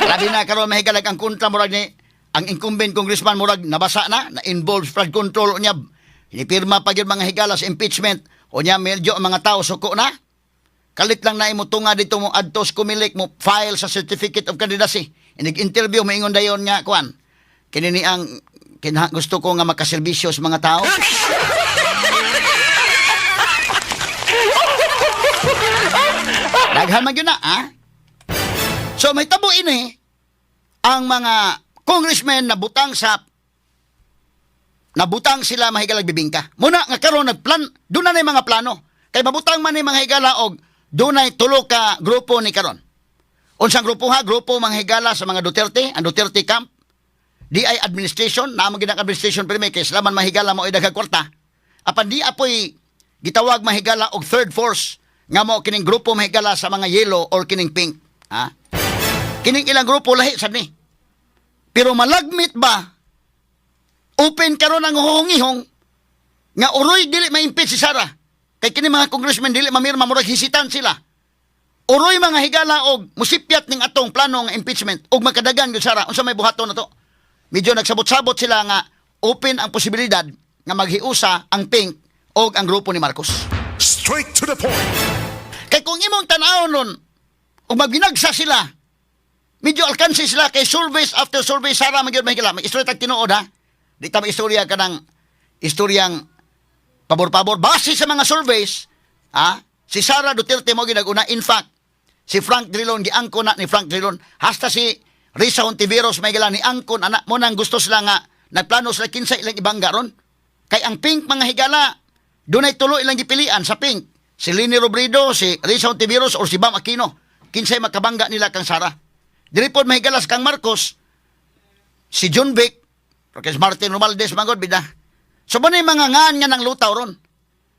Labi na karon, mahigalag, ang kontra murag ni ang incumbent congressman murag nabasa na na involved flood control, unya hinipirma pa gyud, mga higala, sa impeachment, unya medyo ang mga tao suko na. Kalit lang na imo tunga dito mo adto sa Comelec mo file sa certificate of candidacy. Inig-interview maingon dayon nga kuan. Kini ni ang kinha, gusto ko nga makaserbisyo sa mga tao. Daghan man gyud na, ha? So may tabo ini ang mga congressmen na butang sa nabutang sila, mahigalag, bibingka. Muna nga karon nagplan doon na mga plano. Kay mabutang man ni mga higala og dunay tulo ka grupo ni karon. Unsang grupo ha? Grupo, mga higala, sa mga Duterte, ang Duterte camp. Di ay administration, naa man gid ang administration pero kay sila man, mahigala, mo daghang kwarta. Apan di apoy gitawag, mahigala, og third force nga mo kining grupo, mahigala, sa mga yellow or kining pink. Ha? Kining ilang grupo lahi sad ni. Pero malagmit ba open karon ang huhungihong nga uroy dili ma-impeach si Sara? Kay kini mga congressman dili mamirma, murag hesitant sila. Uroy, mga higala, og musipyat ning atong plano nga impeachment og makadagan gyud Sara, unsa may buhaton na to? Medyo nagsabot-sabot sila nga open ang posibilidad nga maghiusa ang Pink og ang grupo ni Marcos. Straight to the point. Kay kung imong tan-awon nun, ug magbinagsa sila, medyo alkansi sila kay surveys after survey, Sara man gyud, mga higala. May istorya tag tinuod ha. Di ta istorya kanang istoryang pabor-pabor. Base sa mga surveys, ha, si Sara Duterte mo ginaguna. In fact, si Frank Drilon, giangkon na ni Frank Drilon. Hasta si Risa Hontiveros, may gala, ni angkon, anak mo nang gusto sila nga, nagplano sila kinsa ilang ibangga ron. Kay ang Pink, mga higala, dunay tulo ilang gipilian sa Pink. Si Leni Robredo, si Risa Hontiveros, or si Bam Aquino. Kinsay makabangga nila kang Sara. Dili pod mahigalas kang Marcos, si John Vic, porque si Martin Romualdez magod bida. So mo mga ngaan nga ng lutaw ron.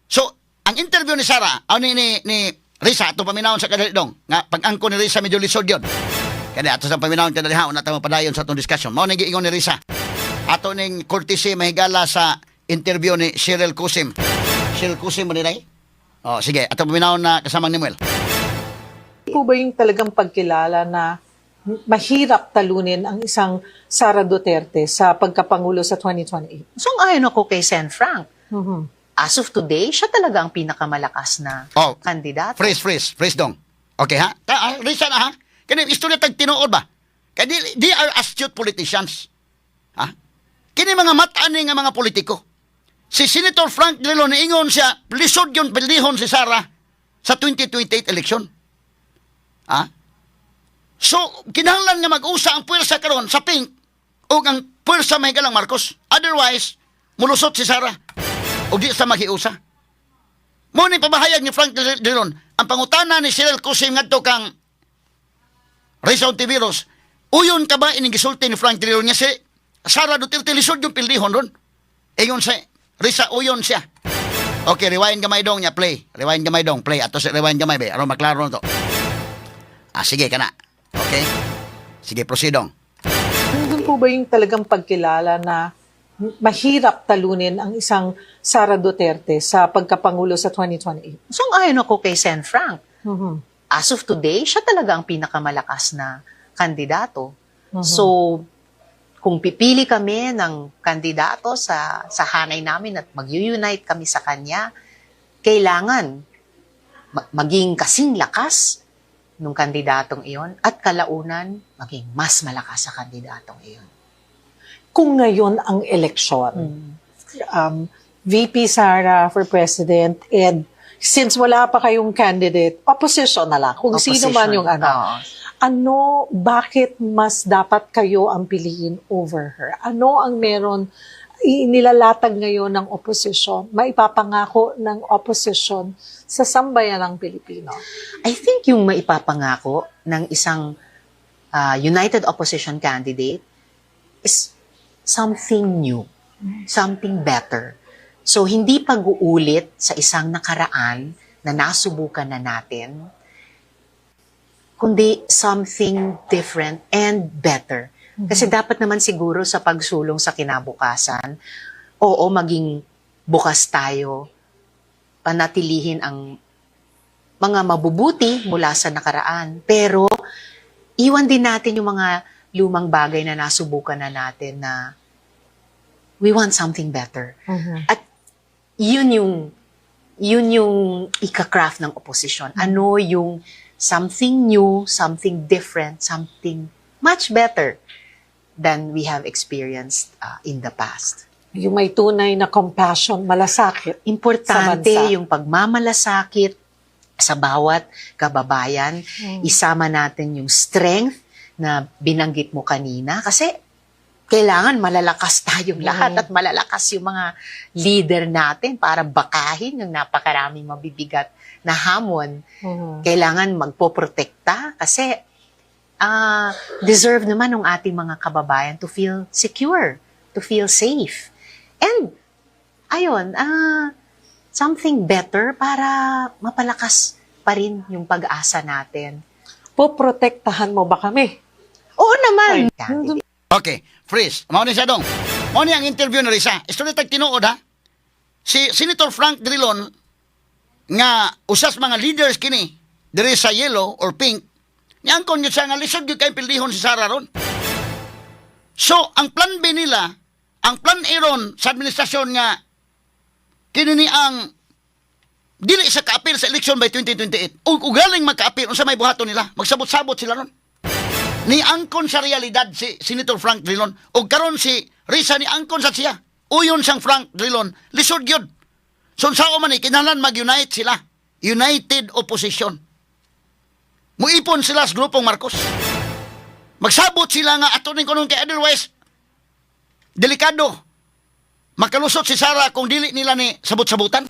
So, ang interview ni Sara, o ni Risa, ato paminawon sa kadali dong, nga pag-angko ni Risa medyo lisod yun. Kaya ato sa paminawon kadali ha, una ta padayon sa atong discussion. Mao ni giingon ni Risa. Ato ning courtesy, mahigala, sa interview ni Cheryl Kusim. Cheryl Kusim mo nila? Oh, sige, ato paminawon na kasamang ni Muel. Po ba yung talagang pagkilala na mahirap talunin ang isang Sara Duterte sa pagkapangulo sa 2028? So, ayon ako kay Sen. Frank, as of today, siya talaga ang pinakamalakas na Oh. kandidato. Freeze, freeze, freeze dong. Okay ha? Ta, ah, Risa na ha? Kani istorya tag tinuod ba? Kay di, they are astute politicians. Ha? Kini mga mata ni nga mga politiko. Si Senator Frank Drilon, niingon siya, lisod yun pildihon si Sara sa 2028 election. Ha? So, kinahanglan nga mag-usa ang puwersa karon sa Pink o ang puwersa may galang Marcos. Otherwise, mulusot si Sara o di sa maghiusa. Mo ni pamahayag ni Frank Drilon, ang pangutana ni Cyril Cusim ngadto kang Risa Hontiveros, uyon ka ba ining gisulti ni Frank Drilon nga si Sara Duterte lisod yung pildihon ron? Ingon si Risa, uyon siya. Okay, rewind gamay dong niya, play. Rewind gamay dong, play. Ato sa rewind gamay be, aron maklaro na to. Ah, sige kana. Okay? Sige, proceed dong. Nandun po ba yung talagang pagkilala na mahirap talunin ang isang Sara Duterte sa pagkapangulo sa 2028? So, ayon ako kay Sen. Frank, as of today, siya talaga ang pinakamalakas na kandidato. So, kung pipili kami ng kandidato sa hanay namin at mag-unite kami sa kanya, kailangan maging kasing lakas nung kandidatong iyon at kalaunan maging mas malakas sa kandidatong iyon. Kung ngayon ang eleksyon, VP Sara for president and since wala pa kayong candidate, opposition na lang. Kung sino man Opposition. yung ano. Oo. Ano, bakit mas dapat kayo ang piliin over her? Ano ang meron inilalatag ngayon ng opposition, maipapangako ng opposition sa sambayanang Pilipino? I think yung maipapangako ng isang united opposition candidate is something new, something better. So, hindi pag-uulit sa isang nakaraan na nasubukan na natin, kundi something different and better. Kasi dapat naman siguro sa pagsulong sa kinabukasan, oo, maging bukas tayo, panatilihin ang mga mabubuti mula sa nakaraan. Pero, iwan din natin yung mga lumang bagay na nasubukan na natin na we want something better. At yun yung ika-craft ng opposition. Ano yung something new, something different, something much better than we have experienced in the past. Yung may tunay na compassion, malasakit Importante sa bansa. yung pagmamalasakit sa bawat kababayan. Isama natin yung strength na binanggit mo kanina kasi kailangan malalakas tayong lahat at malalakas yung mga leader natin para bakahin yung napakaraming mabibigat na hamon. Kailangan magpoprotekta kasi deserve naman ng ating mga kababayan to feel secure, to feel safe. And ayun, something better para mapalakas pa rin yung pag-asa natin. Poprotektahan mo ba kami? Oo naman. Nandun Okay, freeze. Mao ni siya dong. Mao ni ang interview ni Risa. Istorya tag tinuod ha. Si Senator Frank Drilon nga usas mga leaders kini Diri sa yellow or pink, niangkon gyud siya nga lisod gyud kay pildihon si Sara ron. So, ang plan B nila, ang plan A ron sa administrasyon nga kini ni ang dili sa kaapil sa election by 2028. Ug ugaling magkaapil, unsa may buhaton nila? Magsabot-sabot sila ron. Ni angkon sa realidad si Senator Frank Drilon ug karon si Risa ni angkon sa siya. Uyon siyang Frank Drilon, lisod gyud. So unsa man ni kinahanglan mag-unite sila. United opposition. Muipon sila sa grupong Marcos. Magsabot sila nga ato ning kunon kay otherwise delikado. Makalusot si Sara kung dili nila ni sabot-sabutan.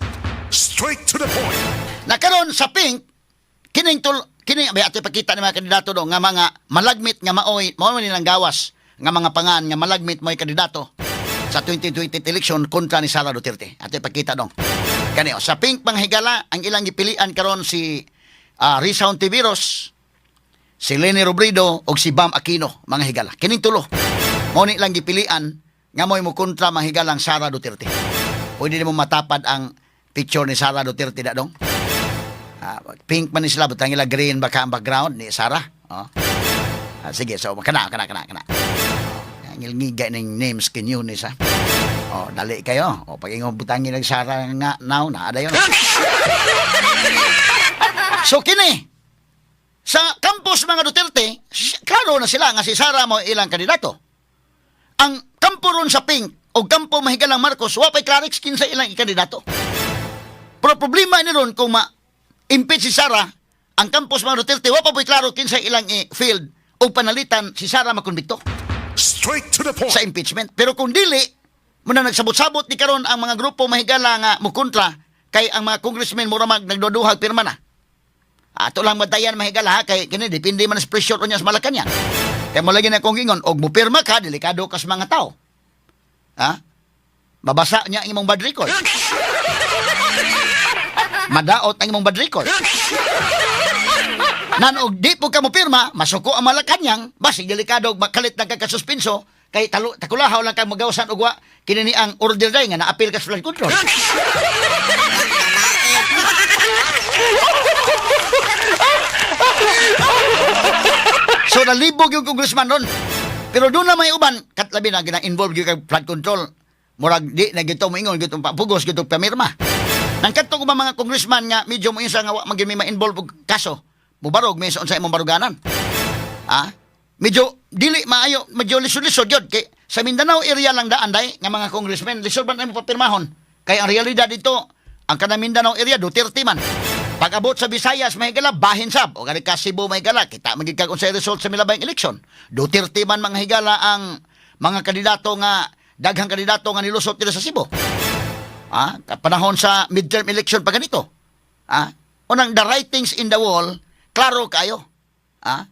Straight to the point. Na karon sa pink kining tul kini bay ate pakita ni mga kandidato do nga mga malagmit nga maoy mao man nilang gawas nga mga pangan nga malagmit mo'y kandidato sa 2020 election kontra ni Sara Duterte. Ate pakita dong. Kani oh, sa pink, mga higala, ang ilang gipilian karon si Risa Hontiveros, si Leni Robredo ug si Bam Aquino, mga higala. Kining tulo. Mao ni lang gipilian nga mo'y mo kontra, mga higalang, Sara Duterte. Pwede nimo matapad ang picture ni Sara Duterte da dong. Pink man ni sila, butang ila green baka ang background ni Sara. Oh. Sige, so kana kana kana kana. Oh, ngilngiga ning names kinyo ni sa. Oh, dali kayo. Oh, pag ingon butangin ng Sara nga now na dayon. So kini sa campus mga Duterte, klaro na sila nga si Sara mo ilang kandidato. Ang kampo ron sa pink o kampo mahigalang Marcos, wa pay klarix kinsa ilang kandidato. Pero problema ni ron kung ma-impeach si Sara, ang campus mga Duterte, wa pa po'y klaro kinsa ilang i-field o panalitan si Sara makonbikto Straight to the point. sa impeachment. Pero kung dili, muna nagsabot-sabot ni karon ang mga grupo mahigala nga mukontra kay ang mga congressmen mura mag nagduduhag pirma na. Ato lang matayan, mahigala, ha, kay kini depende man sa pressure niya sa Malacanang. Kay mo lagi na kong ingon, og mupirma ka, delikado ka sa mga tao. Ha? Mabasa niya ang imong bad record. Madaot ang imong bad record. Nan og di po ka mopirma, masuko ang Malacanang, basig delikado og makalit na ka kasuspenso kay talo takulahaw lang kang magawasan og wa kini ni ang order day nga naapil ka sa flood control. So nalibog yung congressman ron. Pero doon na may uban, katlabi na gina-involve yung kay flood control. Murag di na gito moingon, gito pagpugos, gito pamirma. Nang kadto ko ba mga congressman nga medyo mo isa nga wa man gyud may ma-involve og kaso, mubarog may sa imong baruganan. Ha? Medyo dili maayo, medyo lisod-lisod yun. Kay sa Mindanao area lang daan day nga mga congressman, lisod man mo papirmahon. Kay ang realidad dito, ang kanang Mindanao area Duterte man. Pag abot sa Visayas, may higala, bahin sab. O gani ka Cebu, may higala, kita magig kag unsay result sa milabayng eleksyon. Duterte man, mga higala, ang mga kandidato nga daghang kandidato nga nilusot nila sa Cebu. Ah, panahon sa midterm election pa ganito. Ah, unang the writings in the wall, klaro kayo. Ah,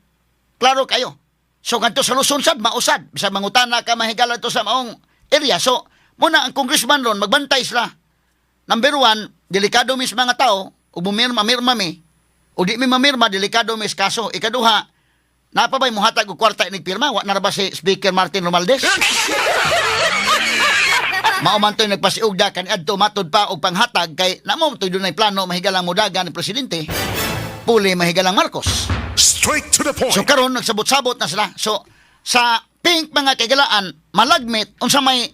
klaro kayo. So kadto sa Luzon sad mausad, bisag mangutana ka, mahigala, to sa maong area. So muna ang congressman ron magbantay sila. Number one, delikado mis mga tao, ug mumirma mirma mi. O di mi mamirma, delikado mis kaso. Ikaduha, napa ba'y muhatag og kwarta inig pirma? Wa na ra ba si Speaker Martin Romualdez? Mao man to'y nagpasiugda kaniadto matod pa og panghatag kay namo to'y dunay plano, mahigalang, mudagan ni presidente puli mahigalang Marcos. Straight to the point. So karon nagsabot-sabot na sila. So sa pink, mga kaigalaan, malagmit unsa may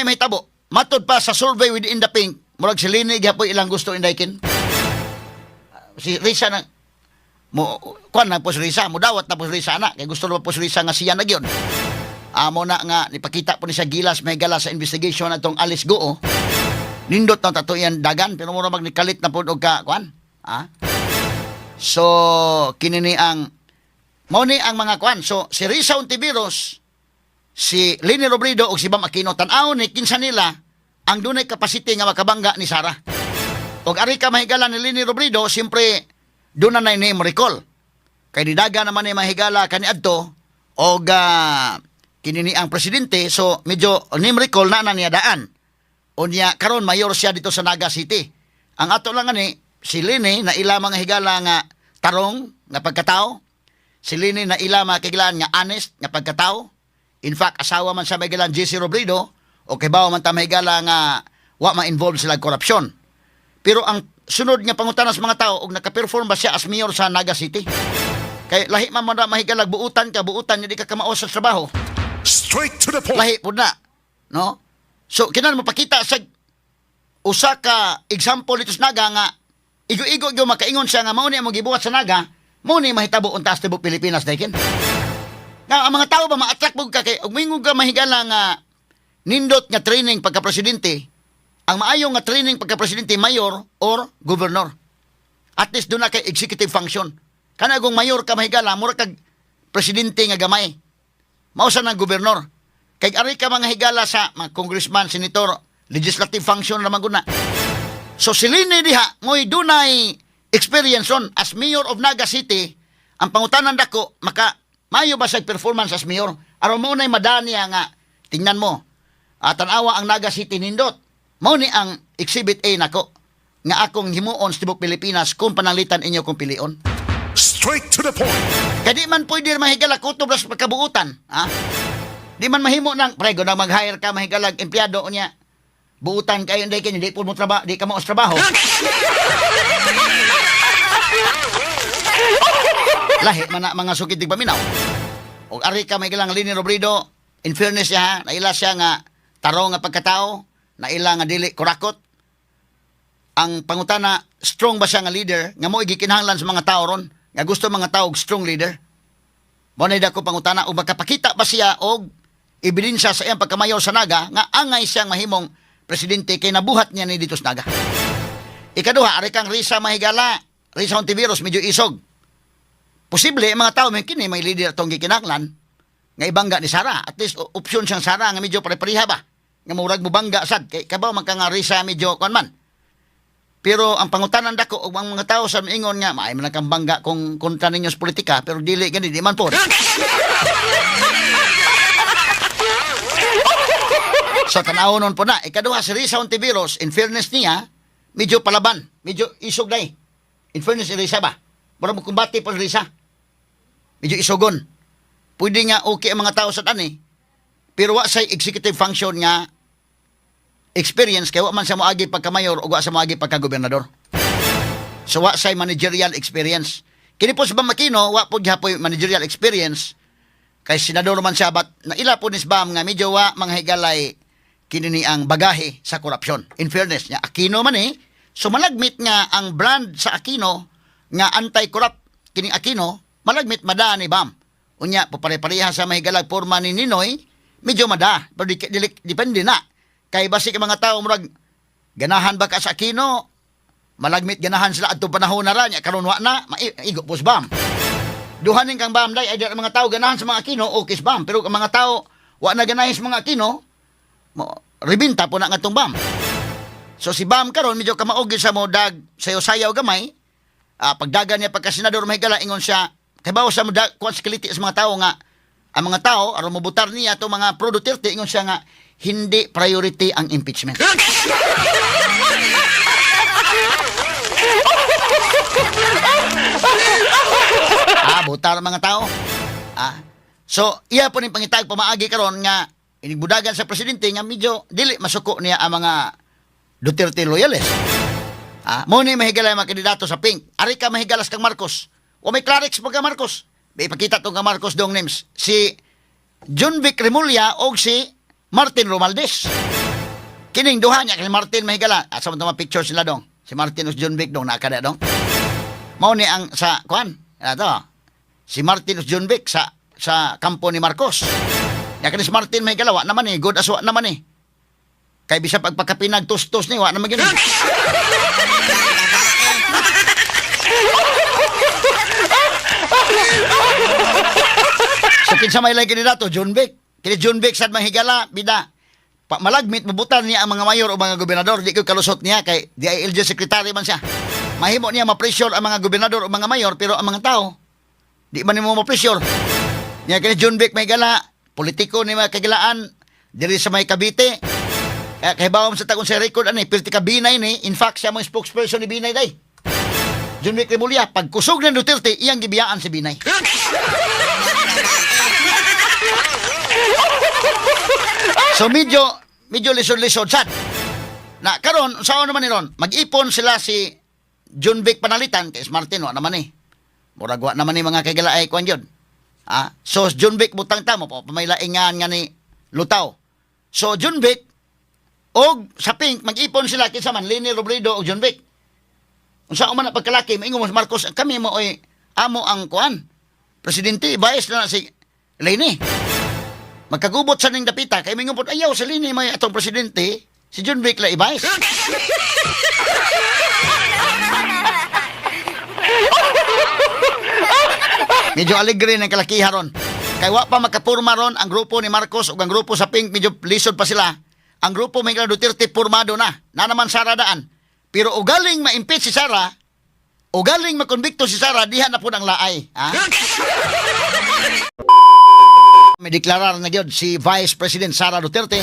mahitabo. Matod pa sa survey within the pink, murag si Leni gyapon ilang gusto indaykin. Si Risa na mo kuan na po si Risa, mudawat na po si Risa ana kay gusto na po si Risa nga siya na gyud. Amo na nga nipakita po ni sa Gilas may gala sa investigation atong Alice Guo. Nindot na tato yan dagan pero mura magnikalit na po og ka kuan. Ah? So kini ni ang mao ni ang mga kuan. So si Risa Hontiveros, si Leni Robredo ug si Bam Aquino, tan-aw ni kinsa nila ang dunay capacity nga makabangga ni Sara. Og ari ka, mahigala, ni Leni Robredo, siyempre doon na name recall. Kay nidaga naman ni mahigala kaniadto og kini ni ang presidente, so medyo name recall na na niya daan. Unya karon mayor siya dito sa Naga City. Ang ato lang ani si Leni na ila, mga higala, nga tarong nga pagkatao. Si Leni na ila, mga kahigalaan, nga honest nga pagkatao. In fact, asawa man sa mahigalan JC Robredo o kay bawa man ta, mahigala, nga wa ma-involve sila korupsyon. Pero ang Sunod nga pangutana sa mga tao, og naka-perform ba siya as mayor sa Naga City? Kay lahi man mo na, mahigalag, buutan ka, buutan, hindi ka kamao sa trabaho. Straight to the point. Lahi pud na, no? So kinan mo pakita sa usa ka example dito sa Naga nga igo-igo gyud makaingon siya nga mao ni among gibuhat sa Naga, mao ni mahitabo unta sa tibuok Pilipinas daykin. Nga ang mga tao ba ma-attract mo ka kay ug moingon ka, mahigala, nga nindot nga training pagka presidente, ang maayo nga training pagka presidente, mayor or governor. At least doon na kay executive function. Kana kung mayor ka, mahigala, mura kag presidente nga gamay. Mao sa ng gobernador. Kay ari ka mga higala sa mga congressman, senator, legislative function ra man gud na. So si Leni diha mo'y dunay experience on as mayor of Naga City. Ang pangutanan dako, maka maayo ba sa performance as mayor? Aron mo nay madani nga tingnan mo. At tan-awa ang Naga City, nindot. Mao ni ang Exhibit A nako nga akong himuon sa tibuok Pilipinas kung pananglitan inyo kong pilion. Straight to the point. Kay di man pwede mahigala kutob ra sa pagkabuutan, ha? Di man mahimo nang prego na mag-hire ka, mahigalag, empleyado niya. Buutan kayo hindi kini di po mo trabaho, di ka mo trabaho. Lahi man na, mga sukit paminaw. Og ari ka, mahigalang Leni Robredo, in fairness siya ha, naila siya nga tarong nga pagkatao, naila nga dili kurakot. Ang pangutana, strong ba siya nga leader nga mo gikinahanglan sa mga tao ron, nga gusto mga tao og strong leader? Mao na ko pangutana og makapakita ba siya og ebidensya sa iyang pagkamayor sa Naga nga angay siyang mahimong presidente kay nabuhat niya ni dito sa Naga. Ikaduha, ari kang Risa, mahigala. Risa Hontiveros, medyo isog. Posible, ang mga tao, may kini, may leader atong gikinahanglan nga ibangga ni Sara. At least, opsyon siyang Sara nga medyo pare-pareha ba? Nga murag mo bangga sad. Kay kabaw man ka nga Risa medyo kuan man. Pero ang pangutanan dako og ang mga tao sa miingon nga maay man kang bangga kung kontra ninyo sa politika, pero dili gani, di man po. Sa tanaw nun po na. Ikaduha, si Risa Hontiveros, in fairness niya, medyo palaban, medyo isog na eh. In fairness si Risa ba? Mura mo kumbati po si Risa. Medyo isogon. Pwede nga okay ang mga tao sa tani, pero wa say executive function nga experience kay wa man sa moagi pagka-mayor o wa sa moagi pagka-gobernador. So wa say managerial experience. Kini po si Bam Aquino, wa po gihapoy managerial experience kay senador man siya, but naila po ni si Bam nga medyo wa mga higalay kini ni ang bagahe sa korupsyon. In fairness niya, Aquino man eh. So malagmit nga ang brand sa Aquino nga anti-corrupt kining Aquino, malagmit mada ni Bam. Unya, papare-pareha sa mahigalag porma ni Ninoy, medyo mada. Pero depende na. Kay basig ang mga tao murag ganahan ba ka sa Aquino, malagmit ganahan sila adtong panahon na ra nya, karon wa na, maigo po si Bam. Duhanin kang Bam day, ay ang mga tao ganahan sa mga Aquino, okay si Bam. Pero ang mga tao wa na ganahan sa mga Aquino, mo ribinta po na nga tong Bam. So si Bam karon medyo kamaog gyud sa mo dag sayo-sayaw gamay. Pagdagan niya pagka senador, mahigala, ingon siya kay bawo sa mo dag kuan sa kiliti sa mga tao nga ang mga tao aron mobutar niya atong mga pro Duterte, ingon siya nga hindi priority ang impeachment. Butar ang mga tao. So, iya po ning pangitag pamaagi karon nga inigbudagan sa presidente nga medyo dili masuko niya ang mga Duterte loyalist. Mo ni mahigala ang mga kandidato sa Pink. Ari ka, mahigalas kang Marcos. O may Clarix pa ka Marcos. May ipakita tong kang Marcos dong names. Si Jonvic Remulla o si Martin Romualdez. Kining duha niya kay Martin, mahigala. Asa man mga picture sila dong? Si Martin o si Jonvic dong nakada dong. Mao ni ang sa kuan. Ato. Si Martin o si Jonvic sa kampo ni Marcos. Ya kani si Martin, mahigala, wa naman eh, good aswa naman eh. Kay bisa pagpagkapinag tustos ni wa naman gyud. So kinsa may lay kandidato? Jonvic. Kini Jonvic sad, mahigala, bida. Pa, malagmit mabutan niya ang mga mayor o mga gobernador, di ko kalusot niya kay DILG secretary man siya. Mahimo niya ma-pressure ang mga gobernador o mga mayor, pero ang mga tao di man nimo ma-pressure. Niya kini Jonvic, mahigala, politiko ni mga kagilaan diri sa may Cavite. Kaya kay bawom sa takon sa record ani, pirti ka Binay ni, in fact siya mo yung spokesperson ni Binay day. Jonvic Remulla, pagkusog ng Duterte, iyang gibiyaan si Binay. So medyo medyo lisod-lisod sad. Na karon, saan naman ni ron? Mag-ipon sila si Jonvic panalitan kay Martin wa naman eh. Murag wa naman ni mga kagalaay kuan yun. Ah, so Jonvic butang ta mo pa may laingan nga ni Lutaw. So Jonvic og sa Pink mag-ipon sila kinsa man Leni Robredo og Jonvic. Unsa man na pagkalaki maingon mo si Marcos, kami mo oy amo ang kuan. Presidente, vice na na si Leni. Magkagubot sa ning dapita kay mingon pod ayaw sa Leni may atong presidente, si Jonvic la i-vice. Medyo alegre ng kalakiha ron. Kay wa pa makapurma ron ang grupo ni Marcos ug ang grupo sa Pink, medyo lisod pa sila. Ang grupo may Duterte purmado na. Na naman Sara daan. Pero ugaling ma-impeach si Sara, ugaling makonbikto si Sara, diha na po ang laay. Ha? May deklarar na gyud si Vice President Sara Duterte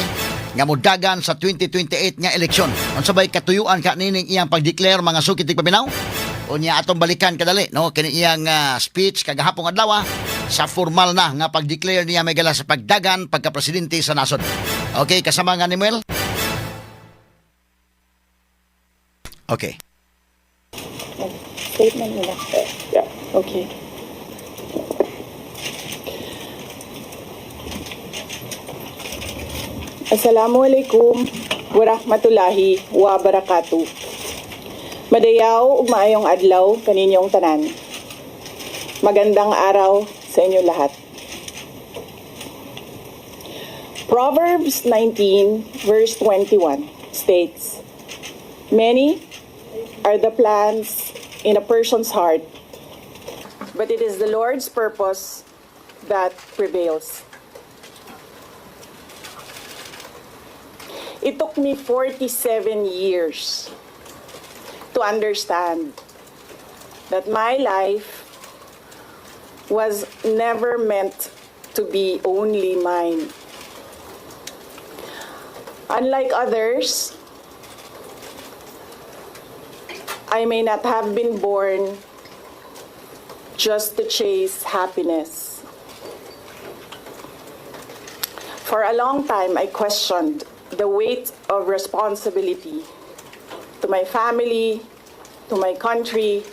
nga modagan sa 2028 nga eleksyon. Unsa bay katuyuan ka nining iyang pagdeclare, mga suki tigpaminaw? Unya atong balikan kadali no kini iyang speech kagahapon adlaw sa formal na nga pagdeclare niya may gala sa pagdagan pagka-presidente sa nasod. Okay, kasama nga ni Muel. Okay. Statement nila. Yeah, okay. Assalamualaikum warahmatullahi wabarakatuh. Madayaw ug maayong adlaw kaninyong tanan. Magandang araw sa inyo lahat. Proverbs 19 verse 21 states, "Many are the plans in a person's heart, but it is the Lord's purpose that prevails." It took me 47 years to understand that my life was never meant to be only mine. Unlike others, I may not have been born just to chase happiness. For a long time, I questioned the weight of responsibility to my family, to my country,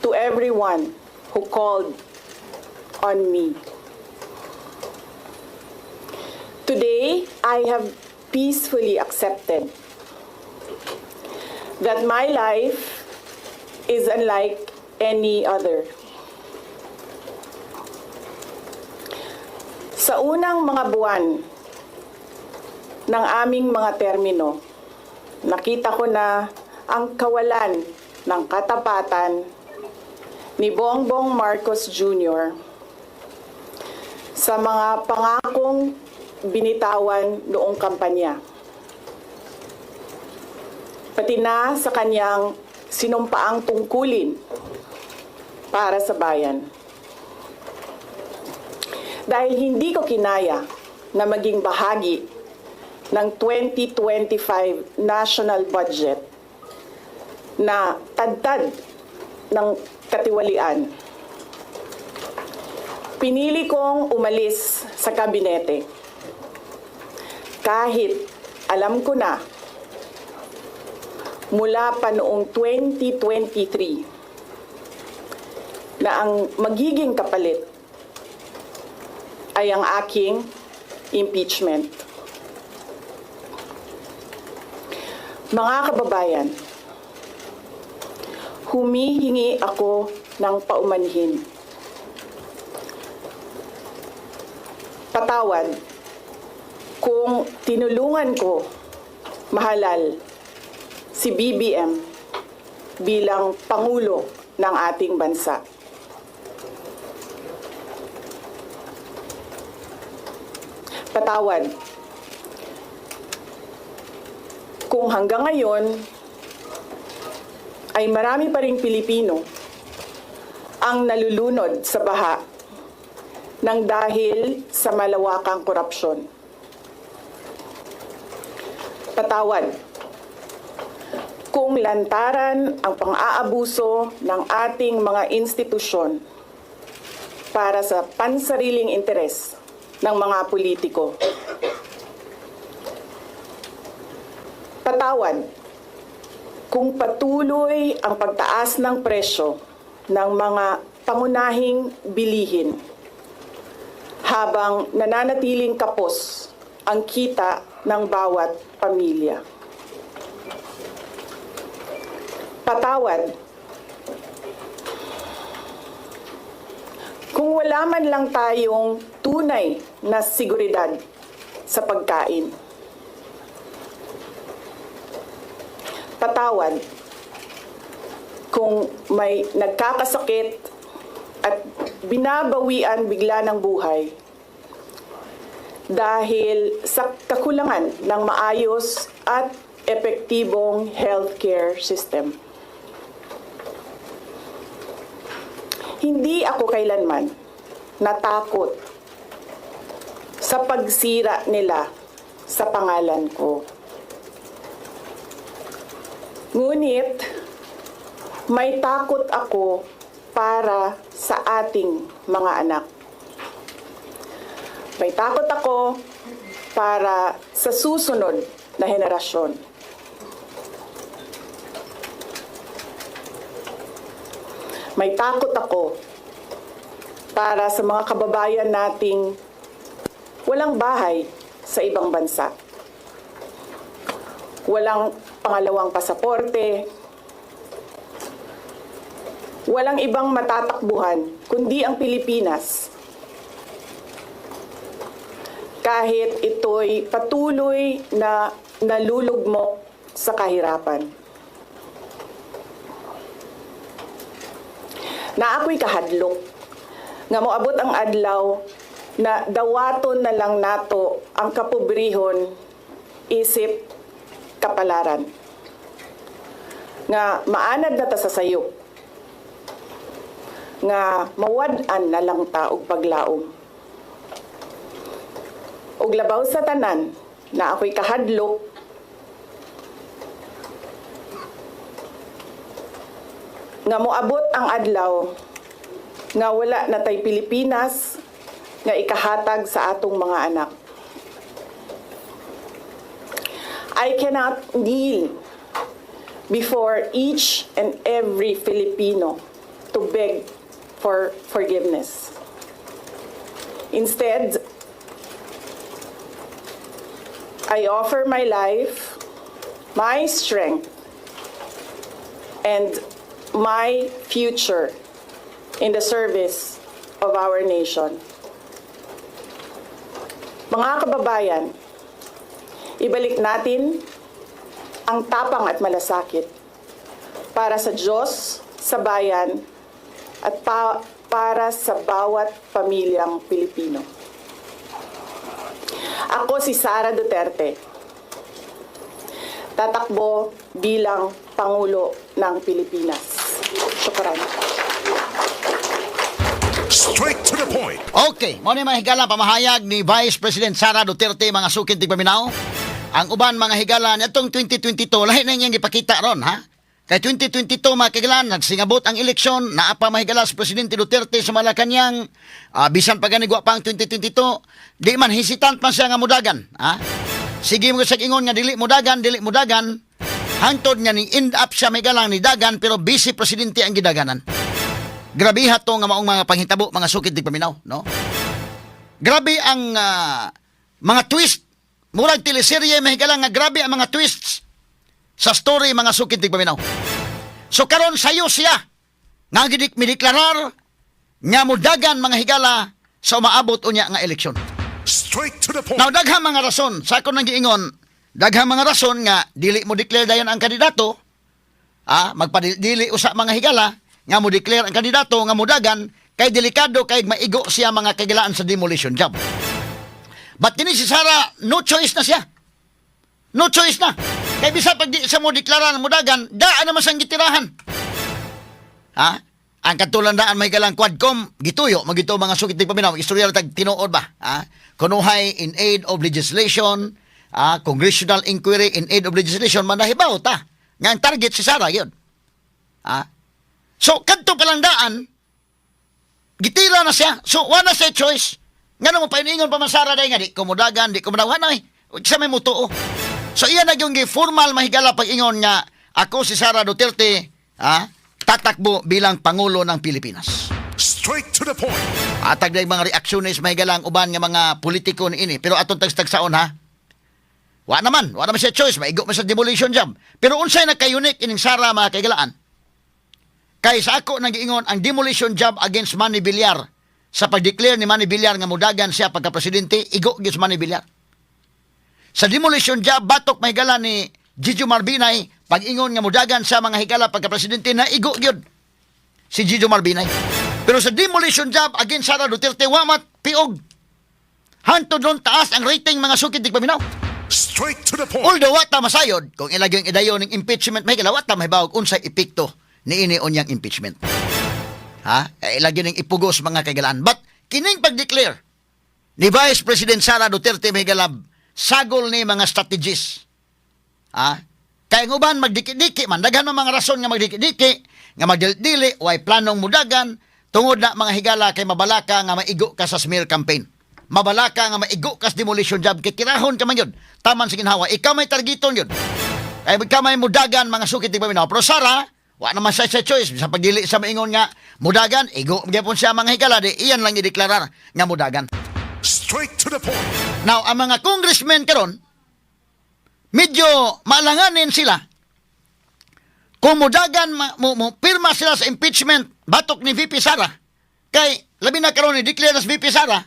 to everyone who called on me. Today, I have peacefully accepted that my life is unlike any other. Sa unang mga buwan ng aming mga termino, nakita ko na ang kawalan ng katapatan ni Bongbong Marcos Jr. sa mga pangakong binitawan noong kampanya, pati na sa kanyang sinumpaang tungkulin para sa bayan. Dahil hindi ko kinaya na maging bahagi ng 2025 national budget na tadtad ng katiwalian, pinili kong umalis sa kabinete. Kahit alam ko na mula pa noong 2023 na ang magiging kapalit ay ang aking impeachment. Mga kababayan, humihingi ako ng paumanhin. Patawad kung tinulungan ko mahalal si BBM bilang Pangulo ng ating bansa. Patawad kung hanggang ngayon ay marami pa ring Pilipino ang nalulunod sa baha ng dahil sa malawakang korupsyon. Patawad kung lantaran ang pang-aabuso ng ating mga institusyon para sa pansariling interes ng mga politiko. Patawad Kung patuloy ang pagtaas ng presyo ng mga pangunahing bilihin habang nananatiling kapos ang kita ng bawat pamilya. Patawad kung wala man lang tayong tunay na seguridad sa pagkain. Patawad kung may nagkakasakit at binabawian bigla ng buhay dahil sa kakulangan ng maayos at epektibong healthcare system. Hindi ako kailanman natakot sa pagsira nila sa pangalan ko. Ngunit may takot ako para sa ating mga anak. May takot ako para sa susunod na henerasyon. May takot ako para sa mga kababayan nating walang bahay sa ibang bansa. Walang pangalawang pasaporte, walang ibang matatakbuhan kundi ang Pilipinas. Kahit ito'y patuloy na nalulugmok sa kahirapan. Na ako'y kahadlok nga moabot ang adlaw na dawaton na lang nato ang kapobrehon isip kapalaran. Nga maanad na ta sa sayop. Nga mawad-an na lang ta og paglaom. Ug labaw sa tanan na ako'y kahadlok nga moabot ang adlaw nga wala na tay Pilipinas nga ikahatag sa atong mga anak. I cannot kneel before each and every Filipino to beg for forgiveness. Instead, I offer my life, my strength, and my future in the service of our nation. Mga kababayan, ibalik natin ang tapang at malasakit para sa Diyos, sa bayan, at para sa bawat pamilyang Pilipino. Ako si Sara Duterte. Tatakbo bilang Pangulo ng Pilipinas. Shukran. Straight to the point. Okay, mao ni, mga higala, pamahayag ni Vice President Sara Duterte, mga suking tigpaminaw. Ang uban, mga higala, nitong 2022, lahi na niyang gipakita ron, ha? Kay 2022, mga kailan, nagsingabot ang eleksyon, naa pa, mga higala, si Presidente Duterte sa Malacanang, bisan pa gani pa ang 2022, di man hesitant man siya nga mudagan, ha? Sige mo sa ingon nga dili mudagan, dili mudagan, hangtod nga ni end up siya, mga higala, ni dagan, pero vice presidente ang gidaganan. Grabe to nga maong mga panghitabo, mga sukid tigpaminaw, no? Grabe ang mga twist. Murag teleserye, mahigala, nga grabe ang mga twists sa story, mga sukid tigpaminaw. So karon sayo siya nga gidik mideklarar nga mudagan, mga higala, sa umaabot unya nga eleksyon. Straight to the point. Now daghang mga rason sa akon nang giingon, daghang mga rason nga dili mo declare dayon ang kandidato, magpadili usa, mga higala, nga mo declare ang kandidato nga mudagan kay delikado kay maigo siya, mga kagilaan, sa demolition job. But kini si Sara, no choice na siya. No choice na. Kay bisa pag di siya mo deklara ng mudagan, daan naman siyang gitirahan. Ha? Ang katulan daan may galang Quadcom, gituyo, magito, mga sukit paminaw, istorya tag tinuod ba? Ha? Kunuhay in aid of legislation, congressional inquiry in aid of legislation, manahibaw ta. Nga ang target si Sara yun. Ha? So, kadto pa lang daan, gitira na siya. So, wala siya choice. Nga mo paingon pa man Sara dahil nga, di ko mudagan, di ko mudagan, ay, sa may mutuo. So, iyan na yung formal, mahigala, pag-ingon nga, Ako si Sara Duterte, ha, tatakbo bilang Pangulo ng Pilipinas. Straight to the point. Atag na mga reaksyones may galang uban nga mga politiko ni ini. Pero atong tagstagsaon, ha. Wa naman siya choice, maigo man sa demolition job. Pero unsay nagka-unique ining Sara, mga kaigalaan? Kay sa ako nang giingon, ang demolition job against Manny Villar sa pag-declare ni Manny Villar nga mudagan siya pagka-presidente, igo gyud sa Manny Villar. Sa demolition job batok may gala ni Jejomar Binay, pag-ingon nga mudagan sa mga higala pagka-presidente, na igo gyud si Jejomar Binay. Pero sa demolition job against Sara Duterte, wa mapiog. Hantod ron taas ang rating, mga sukid tigpaminaw. Straight to the point. Although wa ta masayod kung ilagay yung idayon ng impeachment, may wa ta mahibawog unsay epekto niini unyang impeachment. Ha? Eh, ilagay ning ipugos, mga kaigalaan. But kining pag-declare ni Vice President Sara Duterte, may galab sagol ni mga strategies. Ha? Kay ang uban magdiki-diki man, daghan man mga rason nga magdiki-diki, nga magdili, way planong mudagan, tungod na, mga higala, kay mabalaka nga maigo ka sa smear campaign. Mabalaka nga maigo ka sa demolition job kay kirahon ka man yun. Taman sa ginhawa, ikaw may targeton yun. Ay ikaw may mudagan, mga sukit di paminaw. Pero Sara, wa naman siya sa choice. Sa pagdili sa maingon nga mudagan, igo gyapon siya, mga higala, di iyan lang ideklarar nga mudagan. Straight to the point. Now, ang mga congressmen karon, medyo maalanganin sila. Kung mudagan, mo pirma sila sa impeachment batok ni VP Sara. Kay, labi na karon ni declare sa VP Sara,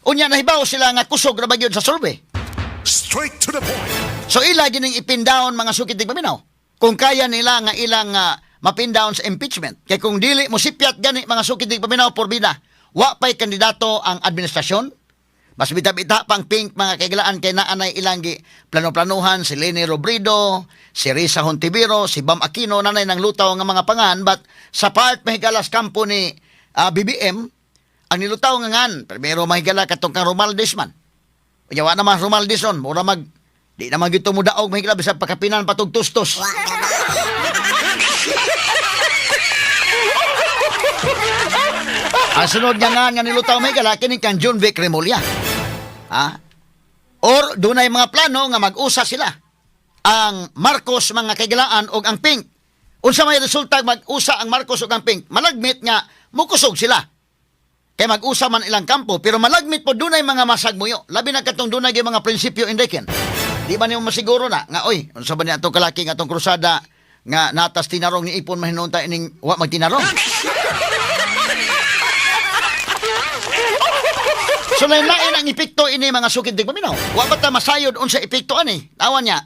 unya nahibaw sila nga kusog ra ba gyud sa survey. Straight to the point. So ila gining ipin down, mga sukit paminaw. Kung kaya nila nga ilang mapin down sa impeachment. Kay kung dili mo sipyat gani, mga sukit paminaw, porbida. Wa pay kandidato ang administrasyon. Mas bita-bita pang pink, mga kaigalaan, kay naanay ilang gi plano-planuhan si Leni Robredo, si Risa Hontiveros, si Bam Aquino, nanay ng lutaw nga mga pangan, but sa part mahigalas kampo ni BBM ang nilutaw nga ngan primero, mahigala, katong kang Romualdez man. Unya wa naman Romualdez on, mura mag di naman gito mo daog, mahigala, bisag pakapinan patug tustos. Ang sunod nga nga nga nilutaw, mahigala, kini kang Jonvic Remulla. Ha? Or dunay mga plano nga mag-usa sila. Ang Marcos, mga kaigalaan, og ang Pink. Unsa may resulta mag-usa ang Marcos ug ang Pink? Malagmit nga mukusog sila. Kay mag-usa man ilang kampo, pero malagmit po dunay mga masagmuyo. Labi na katong dunay gyud mga prinsipyo indekin. Di ba nimo masiguro na nga, oy, unsa ba niya atong kalaki nga atong krusada nga natas tinarong ni ipon mahinunta ining wa magtinarong. So lain-lain ang epekto ini, mga sukid di paminaw. Wa ba ta masayod unsa epekto ani? Awan niya.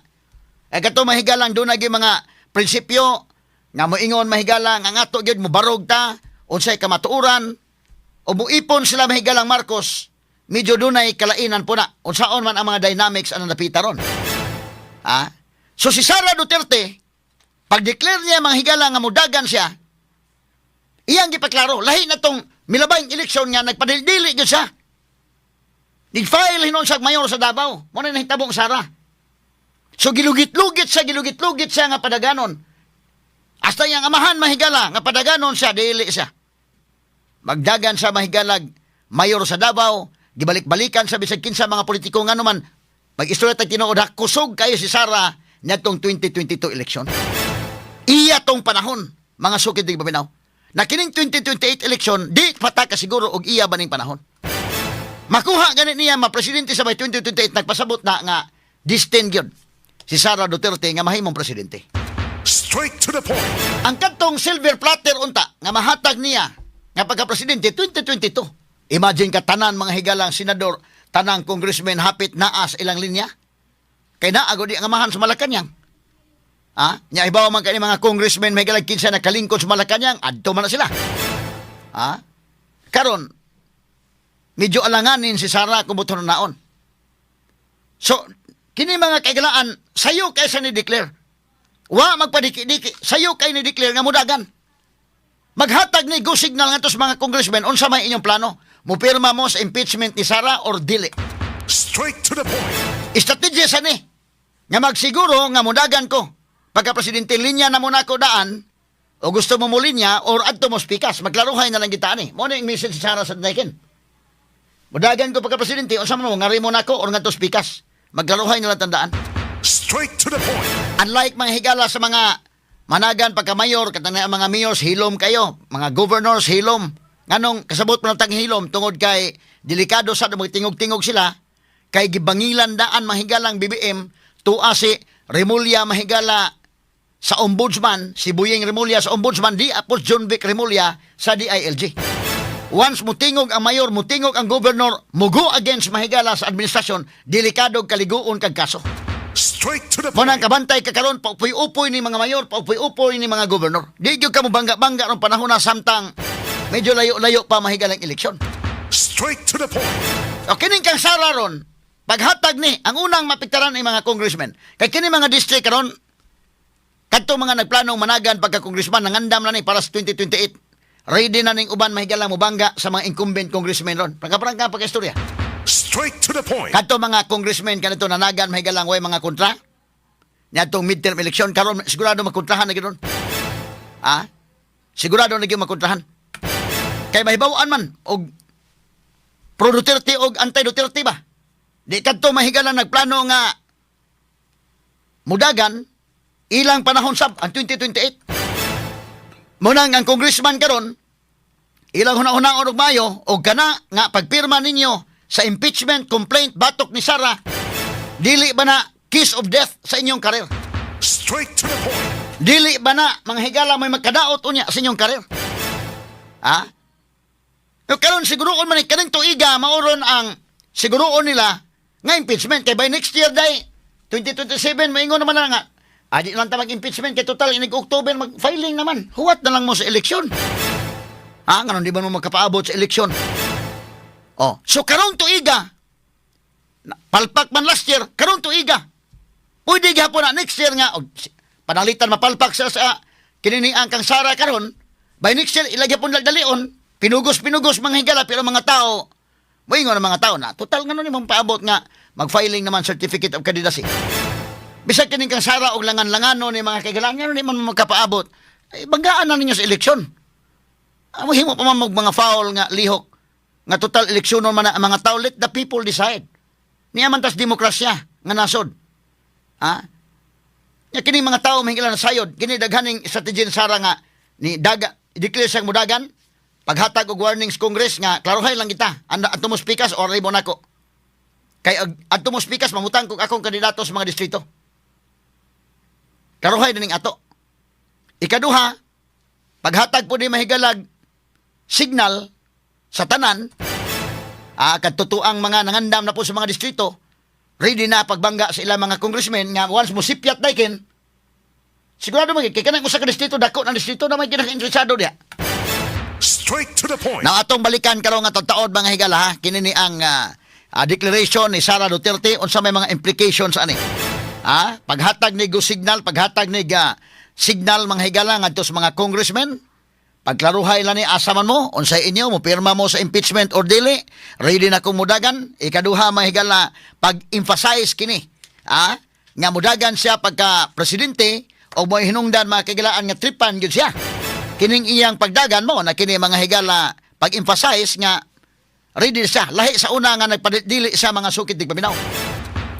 Eh kato mahigalang dunay gyud mga prinsipyo nga moingon mahigalang ang ato gyud mobarog ta unsay kamatuoran o muipon sila mahigalang Marcos, medyo dunay kalainan po na unsaon man ang mga dynamics ang napita ron. Ha? So si Sara Duterte, pag-declare niya, mga higala, nga mudagan siya, iyang gipaklaro, lahi na tong milabayng eleksyon nga nagpadildili gyud siya. Nag-file hinon sa mayor sa Davao. Mo na nahitabong Sara. So gilugit-lugit siya nga padaganon. Hasta iyang amahan mahigala nga padaganon siya, dili siya. Magdagan sa mahigalag mayor sa Davao, gibalik-balikan sa bisag kinsa mga politiko nga naman. Mag-istorya tag tinuod ha, kusog kayo si Sara niadtong 2022 election. Iya tong panahon, mga sukid di paminaw. Na kining 2028 election, di pata ka siguro og iya baning panahon. Makuha gani niya ma-presidente sa may 2028, nagpasabot na nga destined gyud si Sara Duterte nga mahimong presidente. Straight to the point. Ang kadtong silver platter unta nga mahatag niya nga pagka-presidente 2022. Imagine ka tanan mga higalang senador, tanang congressman hapit naa sa ilang linya. Kay naa gud di ang amahan sa Malacanang. Ha? Nya ibaw man kani mga congressman may galag kinsa nakalingkod sa Malacanang, adto man na sila. Ha? Karon medyo alanganin si Sara kung buto na naon. So, kini mga kaigalaan, sayo kay sa ni-declare. Wa magpadiki-diki, sayo kay ni-declare nga mudagan. Maghatag ni go signal ngadto sa mga congressmen unsa may inyong plano. Mupirma mo sa impeachment ni Sara or dili? Straight to the point. Estrategiya sa ni nga magsiguro nga mudagan ko. Pagka presidente, linya na mo nako daan o gusto mo mo linya or adto mo spikas, magklaruhay na lang kita ani. Mo na yung message si Sara sa Daikin. Mudagan ko pagka presidente, unsa man mo, ngari mo nako or ngadto spikas. Magklaruhay na lang tandaan. Straight to the point. Unlike mga higala sa mga Managan pagka mayor, katong ang mga mayors, hilom kayo. Mga governors, hilom. Nganong kasabot mo tang hilom tungod kay delikado sa magtingog-tingog sila, kay gibangilan daan, mahigalang BBM, tuwa si Remulla, mahigala, sa ombudsman, si Buying Remulla sa ombudsman, di apos Jonvic Remulla sa DILG. Once mutingog ang mayor, mutingog ang governor, mugo against, mahigala, sa administrasyon, delikado kaliguon kag kaso. Straight to the Mo nang point. kabantay ka karon, paupoy-upoy ni mga mayor, paupoy-upoy ni mga gobernador. Di gyud ka mo bangga-bangga ron panahon na samtang medyo layo-layo pa, mahigalang eleksyon. Straight to the point. O kining kang Sara ron, paghatag ni, ang unang mapiktaran ay mga congressmen. Kay kini mga district karon, kadto mga nagplanong managan pagka congressman, nangandam na ni para sa 2028. Ready na ning uban, mahigala, mubangga sa mga incumbent congressmen ron. Prangka-prangka pagka-istorya. Straight to the point. Kadto mga congressmen kanito nanagan, mahigalang, way mga kontra. Niadtong midterm election karon, sigurado makontrahan na gyud ron. Ah? Sigurado na gyud makontrahan. Kay mahibaw-an man og pro Duterte og anti Duterte ba? Di kadto, mahigala, nagplano nga mudagan, ilang panahon sab ang 2028. Munang ang congressman karon ilang huna-hunaon og mayo og kana nga pagpirma ninyo sa impeachment complaint batok ni Sara, dili ba na kiss of death sa inyong karir? Straight to the point. Dili ba na, mga higala, may magkadaot unya sa inyong karir? Ha? Yo karon siguroon man ni kaning tuiga mauron ang siguroon nila nga impeachment kay by next year day 2027, maingon naman na nga, adi lang ta mag-impeachment kay total inig October mag-filing naman. Huwat na lang mo sa eleksyon. Ha, nganon di ba mo magkapaabot sa eleksyon? Oh, so karon tuiga, palpak man last year, karon tuiga. Pwede gihapon na next year nga og panalitan mapalpak sila sa kini ang kang Sara karon, by next year ilagay pon dalion, pinugos-pinugos, mga higala, pero mga tao moingon ang mga tao na total ngano ni mong paabot nga mag-filing naman certificate of candidacy. Bisag kining kang Sara og langan-langano ni mga kaigalan, ngano ni man magkapaabot? Ay, banggaan na ninyo sa eleksyon. Ah, himo pa man og mga foul nga lihok nga total eleksyonon man na ang mga tao, let the people decide. Niya man tas demokrasya nga nasod. Ha? Nya kini mga tao, mahingila, na sayod, kini daghaning strategy ni Sara nga ni daga, declare siyang mudagan, paghatag og warnings Congress nga klarohay lang kita, anda adto mo pikas or mo nako. Kay adto mo pikas, mamutang kog akong kandidato sa mga distrito. Klarohay na ning ato. Ikaduha, paghatag po ni, mahigalag, signal sa tanan, kadtutuang mga nangandam na po sa mga distrito, ready na pagbangga sa ilang mga congressmen nga once mo sipyat daikin, sigurado magig kay kanang usa ka distrito, dako ng distrito na may kinaka-interesado diya. Straight to the point. Now atong balikan karon nga taod, mga higala, ha, kini ni ang declaration ni Sara Duterte, unsa may mga implications ani. Ah, paghatag ni go signal, paghatag ni signal, mga higala, ngadto sa mga congressmen. Pagklaruhay lang ni asa man mo, unsay inyo, mo pirma mo sa impeachment or dili, ready na kong mudagan. Ikaduha, mga higala, pag-emphasize kini. Ah, nga mudagan siya pagka presidente o mo hinungdan, mga kagilaan, nga tripan gyud siya. Kining iyang pagdagan mo na kini, mga higala, pag-emphasize nga ready siya. Lahi sa una nga nagpadili sa mga sukit tigpaminaw.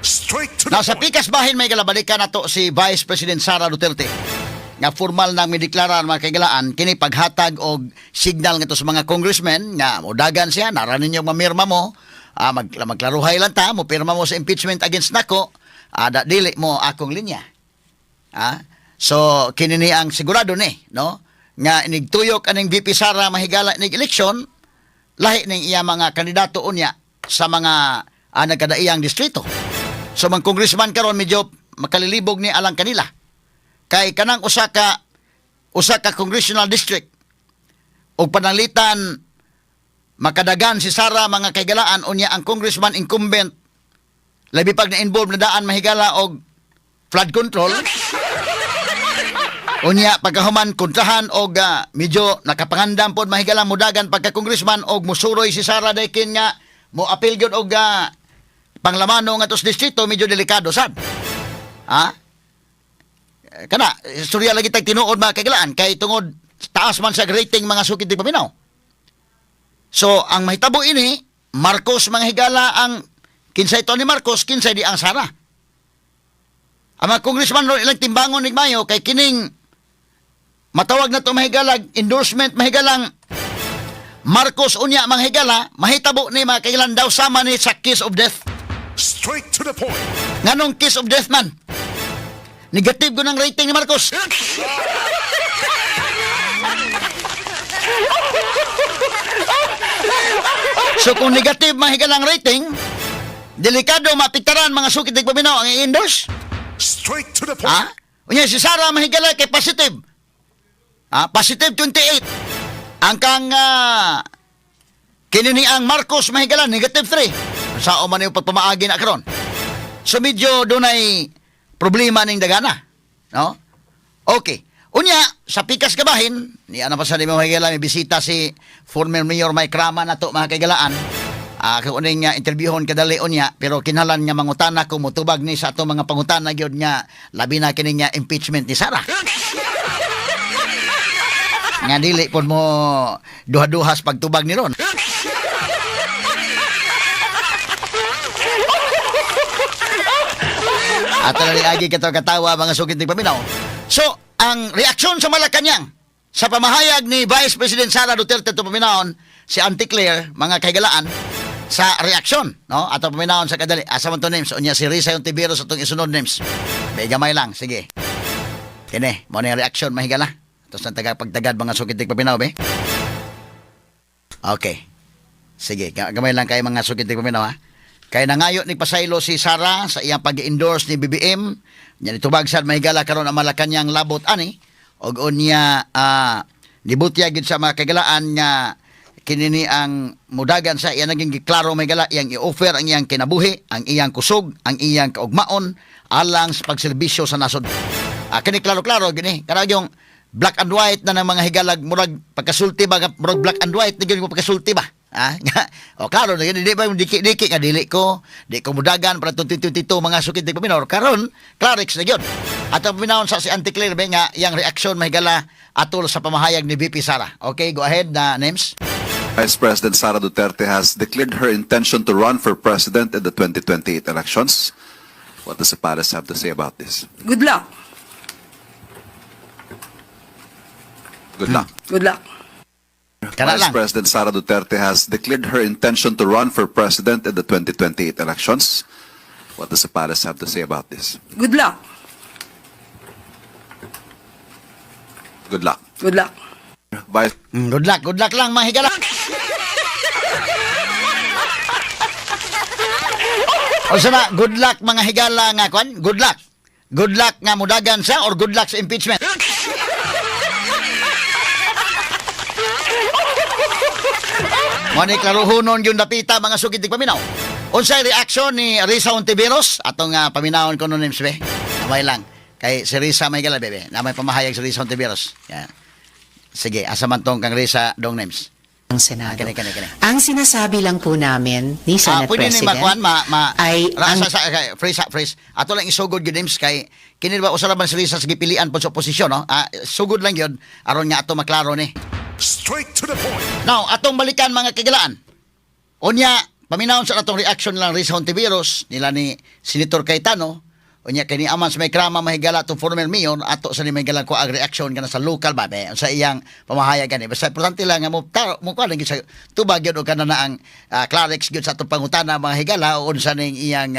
Straight to the Now, sa point. pikas bahin may galabalikan nato si Vice President Sara Duterte nga formal nang mideklara, mga kaigalaan, kini paghatag og signal ngadto sa mga congressmen nga modagan siya, nara ninyo mamirma mo, magklaruhay lang ta, mo pirma mo sa impeachment against nako, da, dili mo akong linya. So kini ni ang sigurado ni, no, nga inigtuyok aning VP Sara, mahigala, inig eleksyon, lahi ning iya mga kandidato unya sa mga nagkadaiyang distrito. So mga congressman karon medyo makalilibog ni alang kanila. Kay kanang usa ka congressional district og panalitan makadagan si Sara, mga kaigalaan, unya ang congressman incumbent labi pag na-involve na daan, mahigala, og flood control, unya pagkahuman kontrahan og medyo nakapangandam pod, mahigala, mudagan pagka congressman og musuroy si Sara daykin nga mo apil gyud og panglamano nga tos distrito, medyo delikado sad. Ha? Eh, kana istorya lagi tag tinuod, mga kaigalaan, kay tungod taas man sa rating, mga sukid paminaw. So ang mahitabo ini Marcos, mga higala, ang kinsay to ni Marcos, kinsay di ang Sara. Ang mga congressman ron ilang timbangon ni Mayo kay kining Matawag na to, mahigalag, endorsement, mahigalang Marcos unya, mga higala, mahitabo ni, mga kahigalan, daw sama ni sa kiss of death. Straight to the point. Nganong kiss of death man? Negative ko ng rating ni Marcos. So kung negative, mga higalang, rating, delikado mapiktaran, mga sukit paminaw, ang i-endorse. Straight to the point. Ha? Unya si Sara, mahigala, kay positive. Ha? Positive 28. Ang kang kini ni ang Marcos, mahigala, negative 3. Sao man yung pagpamaagi na karon. So medyo dunay problema ning dagana. No? Okay. Unya, sa pikas kabahin, ni ano pa sa ni mga higala, may bisita si former Mayor Mike Rama na to, mga kaigalaan. Kung uning nga interviewon kadali unya, pero kinahanglan nga mangutana ko mutubag ni sa ato mga pangutana gyud nga labi na kini nga impeachment ni Sara. Nga dili pud mo duha-duhas pagtubag ni ron. At ni agi kato katawa, mga sukit ni paminaw. So, ang reaksyon sa Malacanang sa pamahayag ni Vice President Sara Duterte to paminawon si Auntie Claire, mga kahigalaan, sa reaksyon, no? Ato paminawon sa kadali. Asa man to, names? Unya si Risa Hontiveros atong isunod, names. May gamay lang, sige. Kini, mo na yung reaksyon, mahigala. Tapos ang taga pagtagad, mga sukit ni paminaw, be. Okay. Sige, gamay lang kayo, mga sukit ni paminaw, ha? Kaya nangayo ni pasaylo si Sara sa iyang pag-endorse ni BBM. Nya nitubag sad, mahigala, karon ang Malacanang labot ani. Og unya nibutya gid sa mga kagalaan nga kini ni ang mudagan sa iya naging giklaro, mahigala, iyang i-offer ang iyang kinabuhi, ang iyang kusog, ang iyang kaugmaon alang sa pagserbisyo sa nasod. Kini klaro-klaro gini. Kanang yung black and white na ng mga higalag, murag pagkasulti ba, murag black and white na gyud mo pagkasulti ba? Ah, o klaro na yun, hindi ba yung diki-diki nga dili ko, di ko mudagan para 2022, mga sukit di paminaw. Karon, clarix na yun. At ang paminawon sa si Auntie Claire ba nga yang reaksyon, mahigala, atol sa pamahayag ni VP Sara. Okay, go ahead na, names. Vice President Sara Duterte has declared her intention to run for president in the 2028 elections. What does the palace have to say about this? Good luck. Good luck. Good luck. Kana Vice lang. President Sara Duterte has declared her intention to run for president in the 2028 elections. What does the palace have to say about this? Good luck. Good luck. Good luck. Vice Good luck lang, mga higala. O sana, good luck, mga higala, nga kwan, good luck. Good luck nga mudagan sa or good luck sa impeachment? Mo ni klaruhonon yung dapita, mga sugid di paminaw. Unsay reaksyon ni Risa Hontiveros atong paminawon ko no, names be? Kamay lang. Kay si Risa may gala bebe. Na may pamahayag si Risa Hontiveros. Yan. Sige, asa man tong kang Risa dong, names? Ng Senado. Kini, kini, kini. Ang sinasabi lang po namin ni Ah, Senate pwede ni President makuan ma ma ay ra, ang sa, kay, freeze freeze. Ato lang isugod gyud, names, kay kini ba usa ra man si Risa sa gipilian po sa oposisyon, no? Sugod lang gyud aron nga ato maklaro ni. Straight to the point. Now, atong balikan, mga kagilaan. Unya, paminawon sa atong reaction lang Risa Hontiveros, nila ni Senator Cayetano, unya kay ni aman sa may krama, mahigala, atong former mayor, ato sa ni mahigala ko ang reaction kana sa local ba be, sa iyang pamahayag gani. Basta importante lang nga mo ta mo kuan sa tubag gyud og kana na ang Clarix gyud sa atong pangutana, mga higala, o unsa ning iyang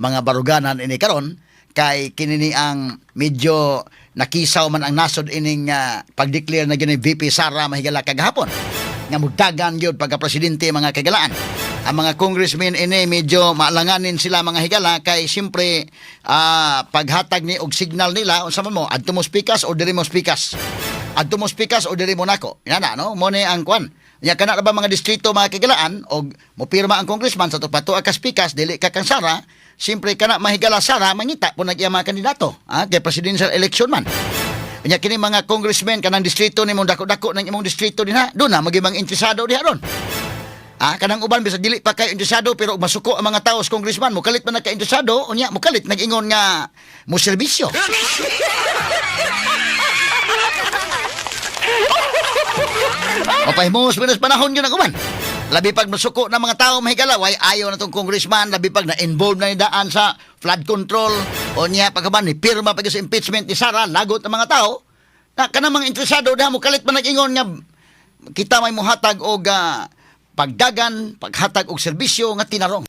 mga baruganan ini karon kay kini ni ang medyo nakisaw man ang nasod ining pag-declare na gyud ni VP Sara, mahigala, kagahapon nga mugdagan gyud pagka presidente, mga kagalaan. Ang mga congressmen ini medyo maalanganin sila, mga higala, kay siyempre paghatag ni og signal nila, unsa man mo, adto mo speakers o diri mo speakers, adto mo speakers o diri mo nako, ina na, no? Mo ni ang kwan. Nya kana ra ba mga distrito, mga kagalaan, og mopirma ang congressman sa tupato ka speakers, dili ka kang Sara. Siyempre kana, mahigala, Sara mangita po nag mga kandidato, kay presidential election man. Nya kini mga congressmen kanang distrito nimo, dako-dako ng imong distrito dinha, do na maging mga interesado diha ron. Kanang uban bisag dili pa kay interesado, pero masuko ang mga tao sa congressman, mukalit man nagka interesado, unya mukalit nag-ingon nga mo serbisyo. O pahimus binas panahon yun ang uban. Labi pag masuko ng mga tao, mahigala, way ayaw na tong congressman, labi pag na-involve na ni daan sa flood control, o niya pagkaban, ni pirma pag sa impeachment ni Sara, lagot ang mga tao. Na kanang mga interesado diha mo kalit man nag-ingon nga kita may muhatag og pagdagan, paghatag og serbisyo nga tinarong.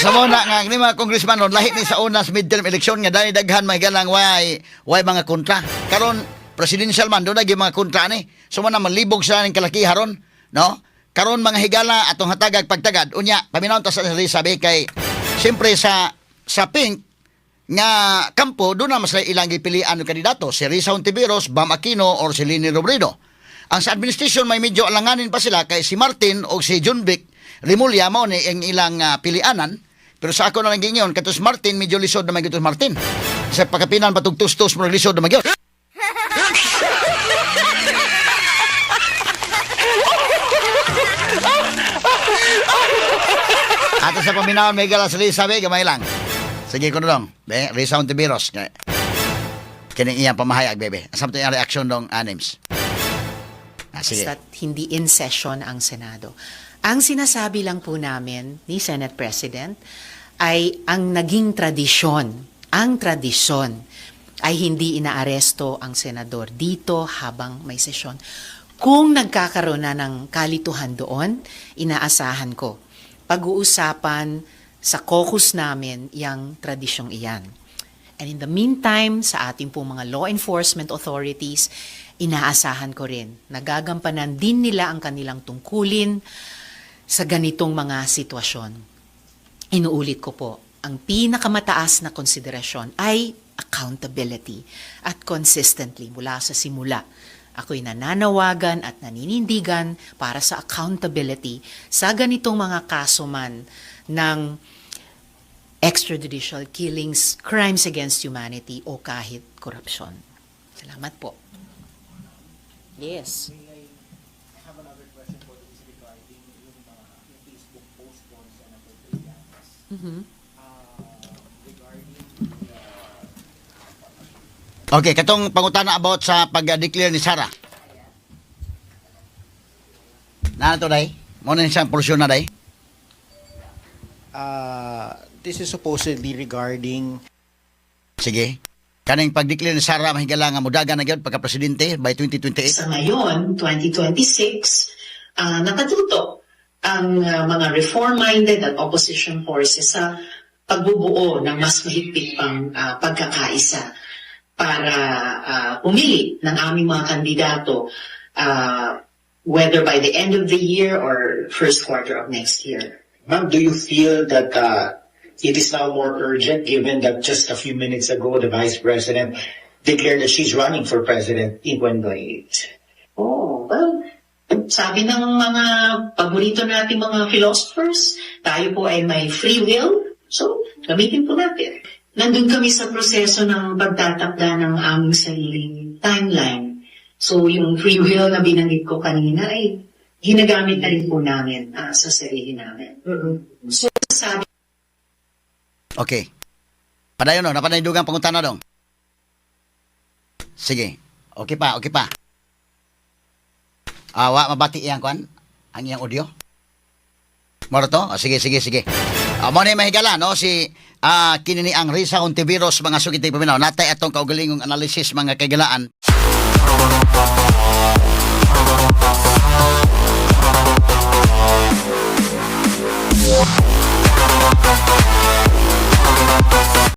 Sa muna nga ni mga congressman ron lahi ni sa una sa midterm election nga dahil daghan mga galang way mga kontra. Karon presidential man doon mga kontra ni. So man na malibog sa ning kalakiha ron, no? Karon mga higala atong hatagag pagtagad unya paminaw ta sa Risa be kay siyempre sa pink nga kampo doon na mas ilang gipilian og kandidato si Risa Hontiveros, Bam Aquino or si Leni Robredo. Ang sa administration may medyo alanganin pa sila kay si Martin o si Junvic Remulla mao ni ang ilang pilianan. Pero sa ako na lang gingon katos Martin medyo lisod na may gatos Martin. Sa pagkapinan patugtustos mo lisod na magyod. Ato sa paminawon may gala sa Risa be gamay lang. Sige ko dong. Be, Risa Hontiveros. Kining iyang pamahayag bebe. Asa man iyang reaksyon dong anims. Sige. Basta't hindi in session ang Senado. Ang sinasabi lang po namin ni Senate President ay ang naging tradisyon, ang tradisyon ay hindi inaaresto ang senador dito habang may sesyon. Kung nagkakaroon na ng kalituhan doon, inaasahan ko pag-uusapan sa caucus namin yang tradisyong iyan. And in the meantime, sa ating pong mga law enforcement authorities, inaasahan ko rin nagagampanan din nila ang kanilang tungkulin sa ganitong mga sitwasyon. Inuulit ko po, ang pinakamataas na konsiderasyon ay accountability at consistently mula sa simula. Ako'y nananawagan at naninindigan para sa accountability sa ganitong mga kaso man ng extrajudicial killings, crimes against humanity o kahit korupsyon. Salamat po. Yes. Have another question po is regarding yung Facebook post po ni Senator Trillanes. Regarding the Okay, katong pangutana about sa pag-declare ni Sara. Na to day? Mo na siyang porsyon na day. This is supposedly regarding Sige. Kaning pag-declare ni Sara mahigala nga mudagan na gyud pagka presidente by 2028. Sa ngayon, 2026, nakatutok ang mga reform-minded at opposition forces sa pagbubuo ng mas mahigpit pang pagkakaisa para pumili ng aming mga kandidato whether by the end of the year or first quarter of next year. Ma'am, do you feel that it is now more urgent given that just a few minutes ago the Vice President declared that she's running for president in 2028? Oh, well, sabi ng mga paborito nating mga philosophers, tayo po ay may free will, so gamitin po natin. Nandun kami sa proseso ng pagtatakda ng aming sariling timeline. So yung free will na binanggit ko kanina ay ginagamit na rin po namin sa sarili namin. So sabi Okay. Padayon no, napanay dugang pangutana dong. Sige. Okay pa, okay pa. Wa mabati iyang kwan? Ang iyang audio? Moro to? Oh, sige, sige, sige. Mo ni mahigala no si kini ni ang Risa Hontiveros, mga sugiti paminaw. Natay atong kaugalingong analysis, mga kaigalaan.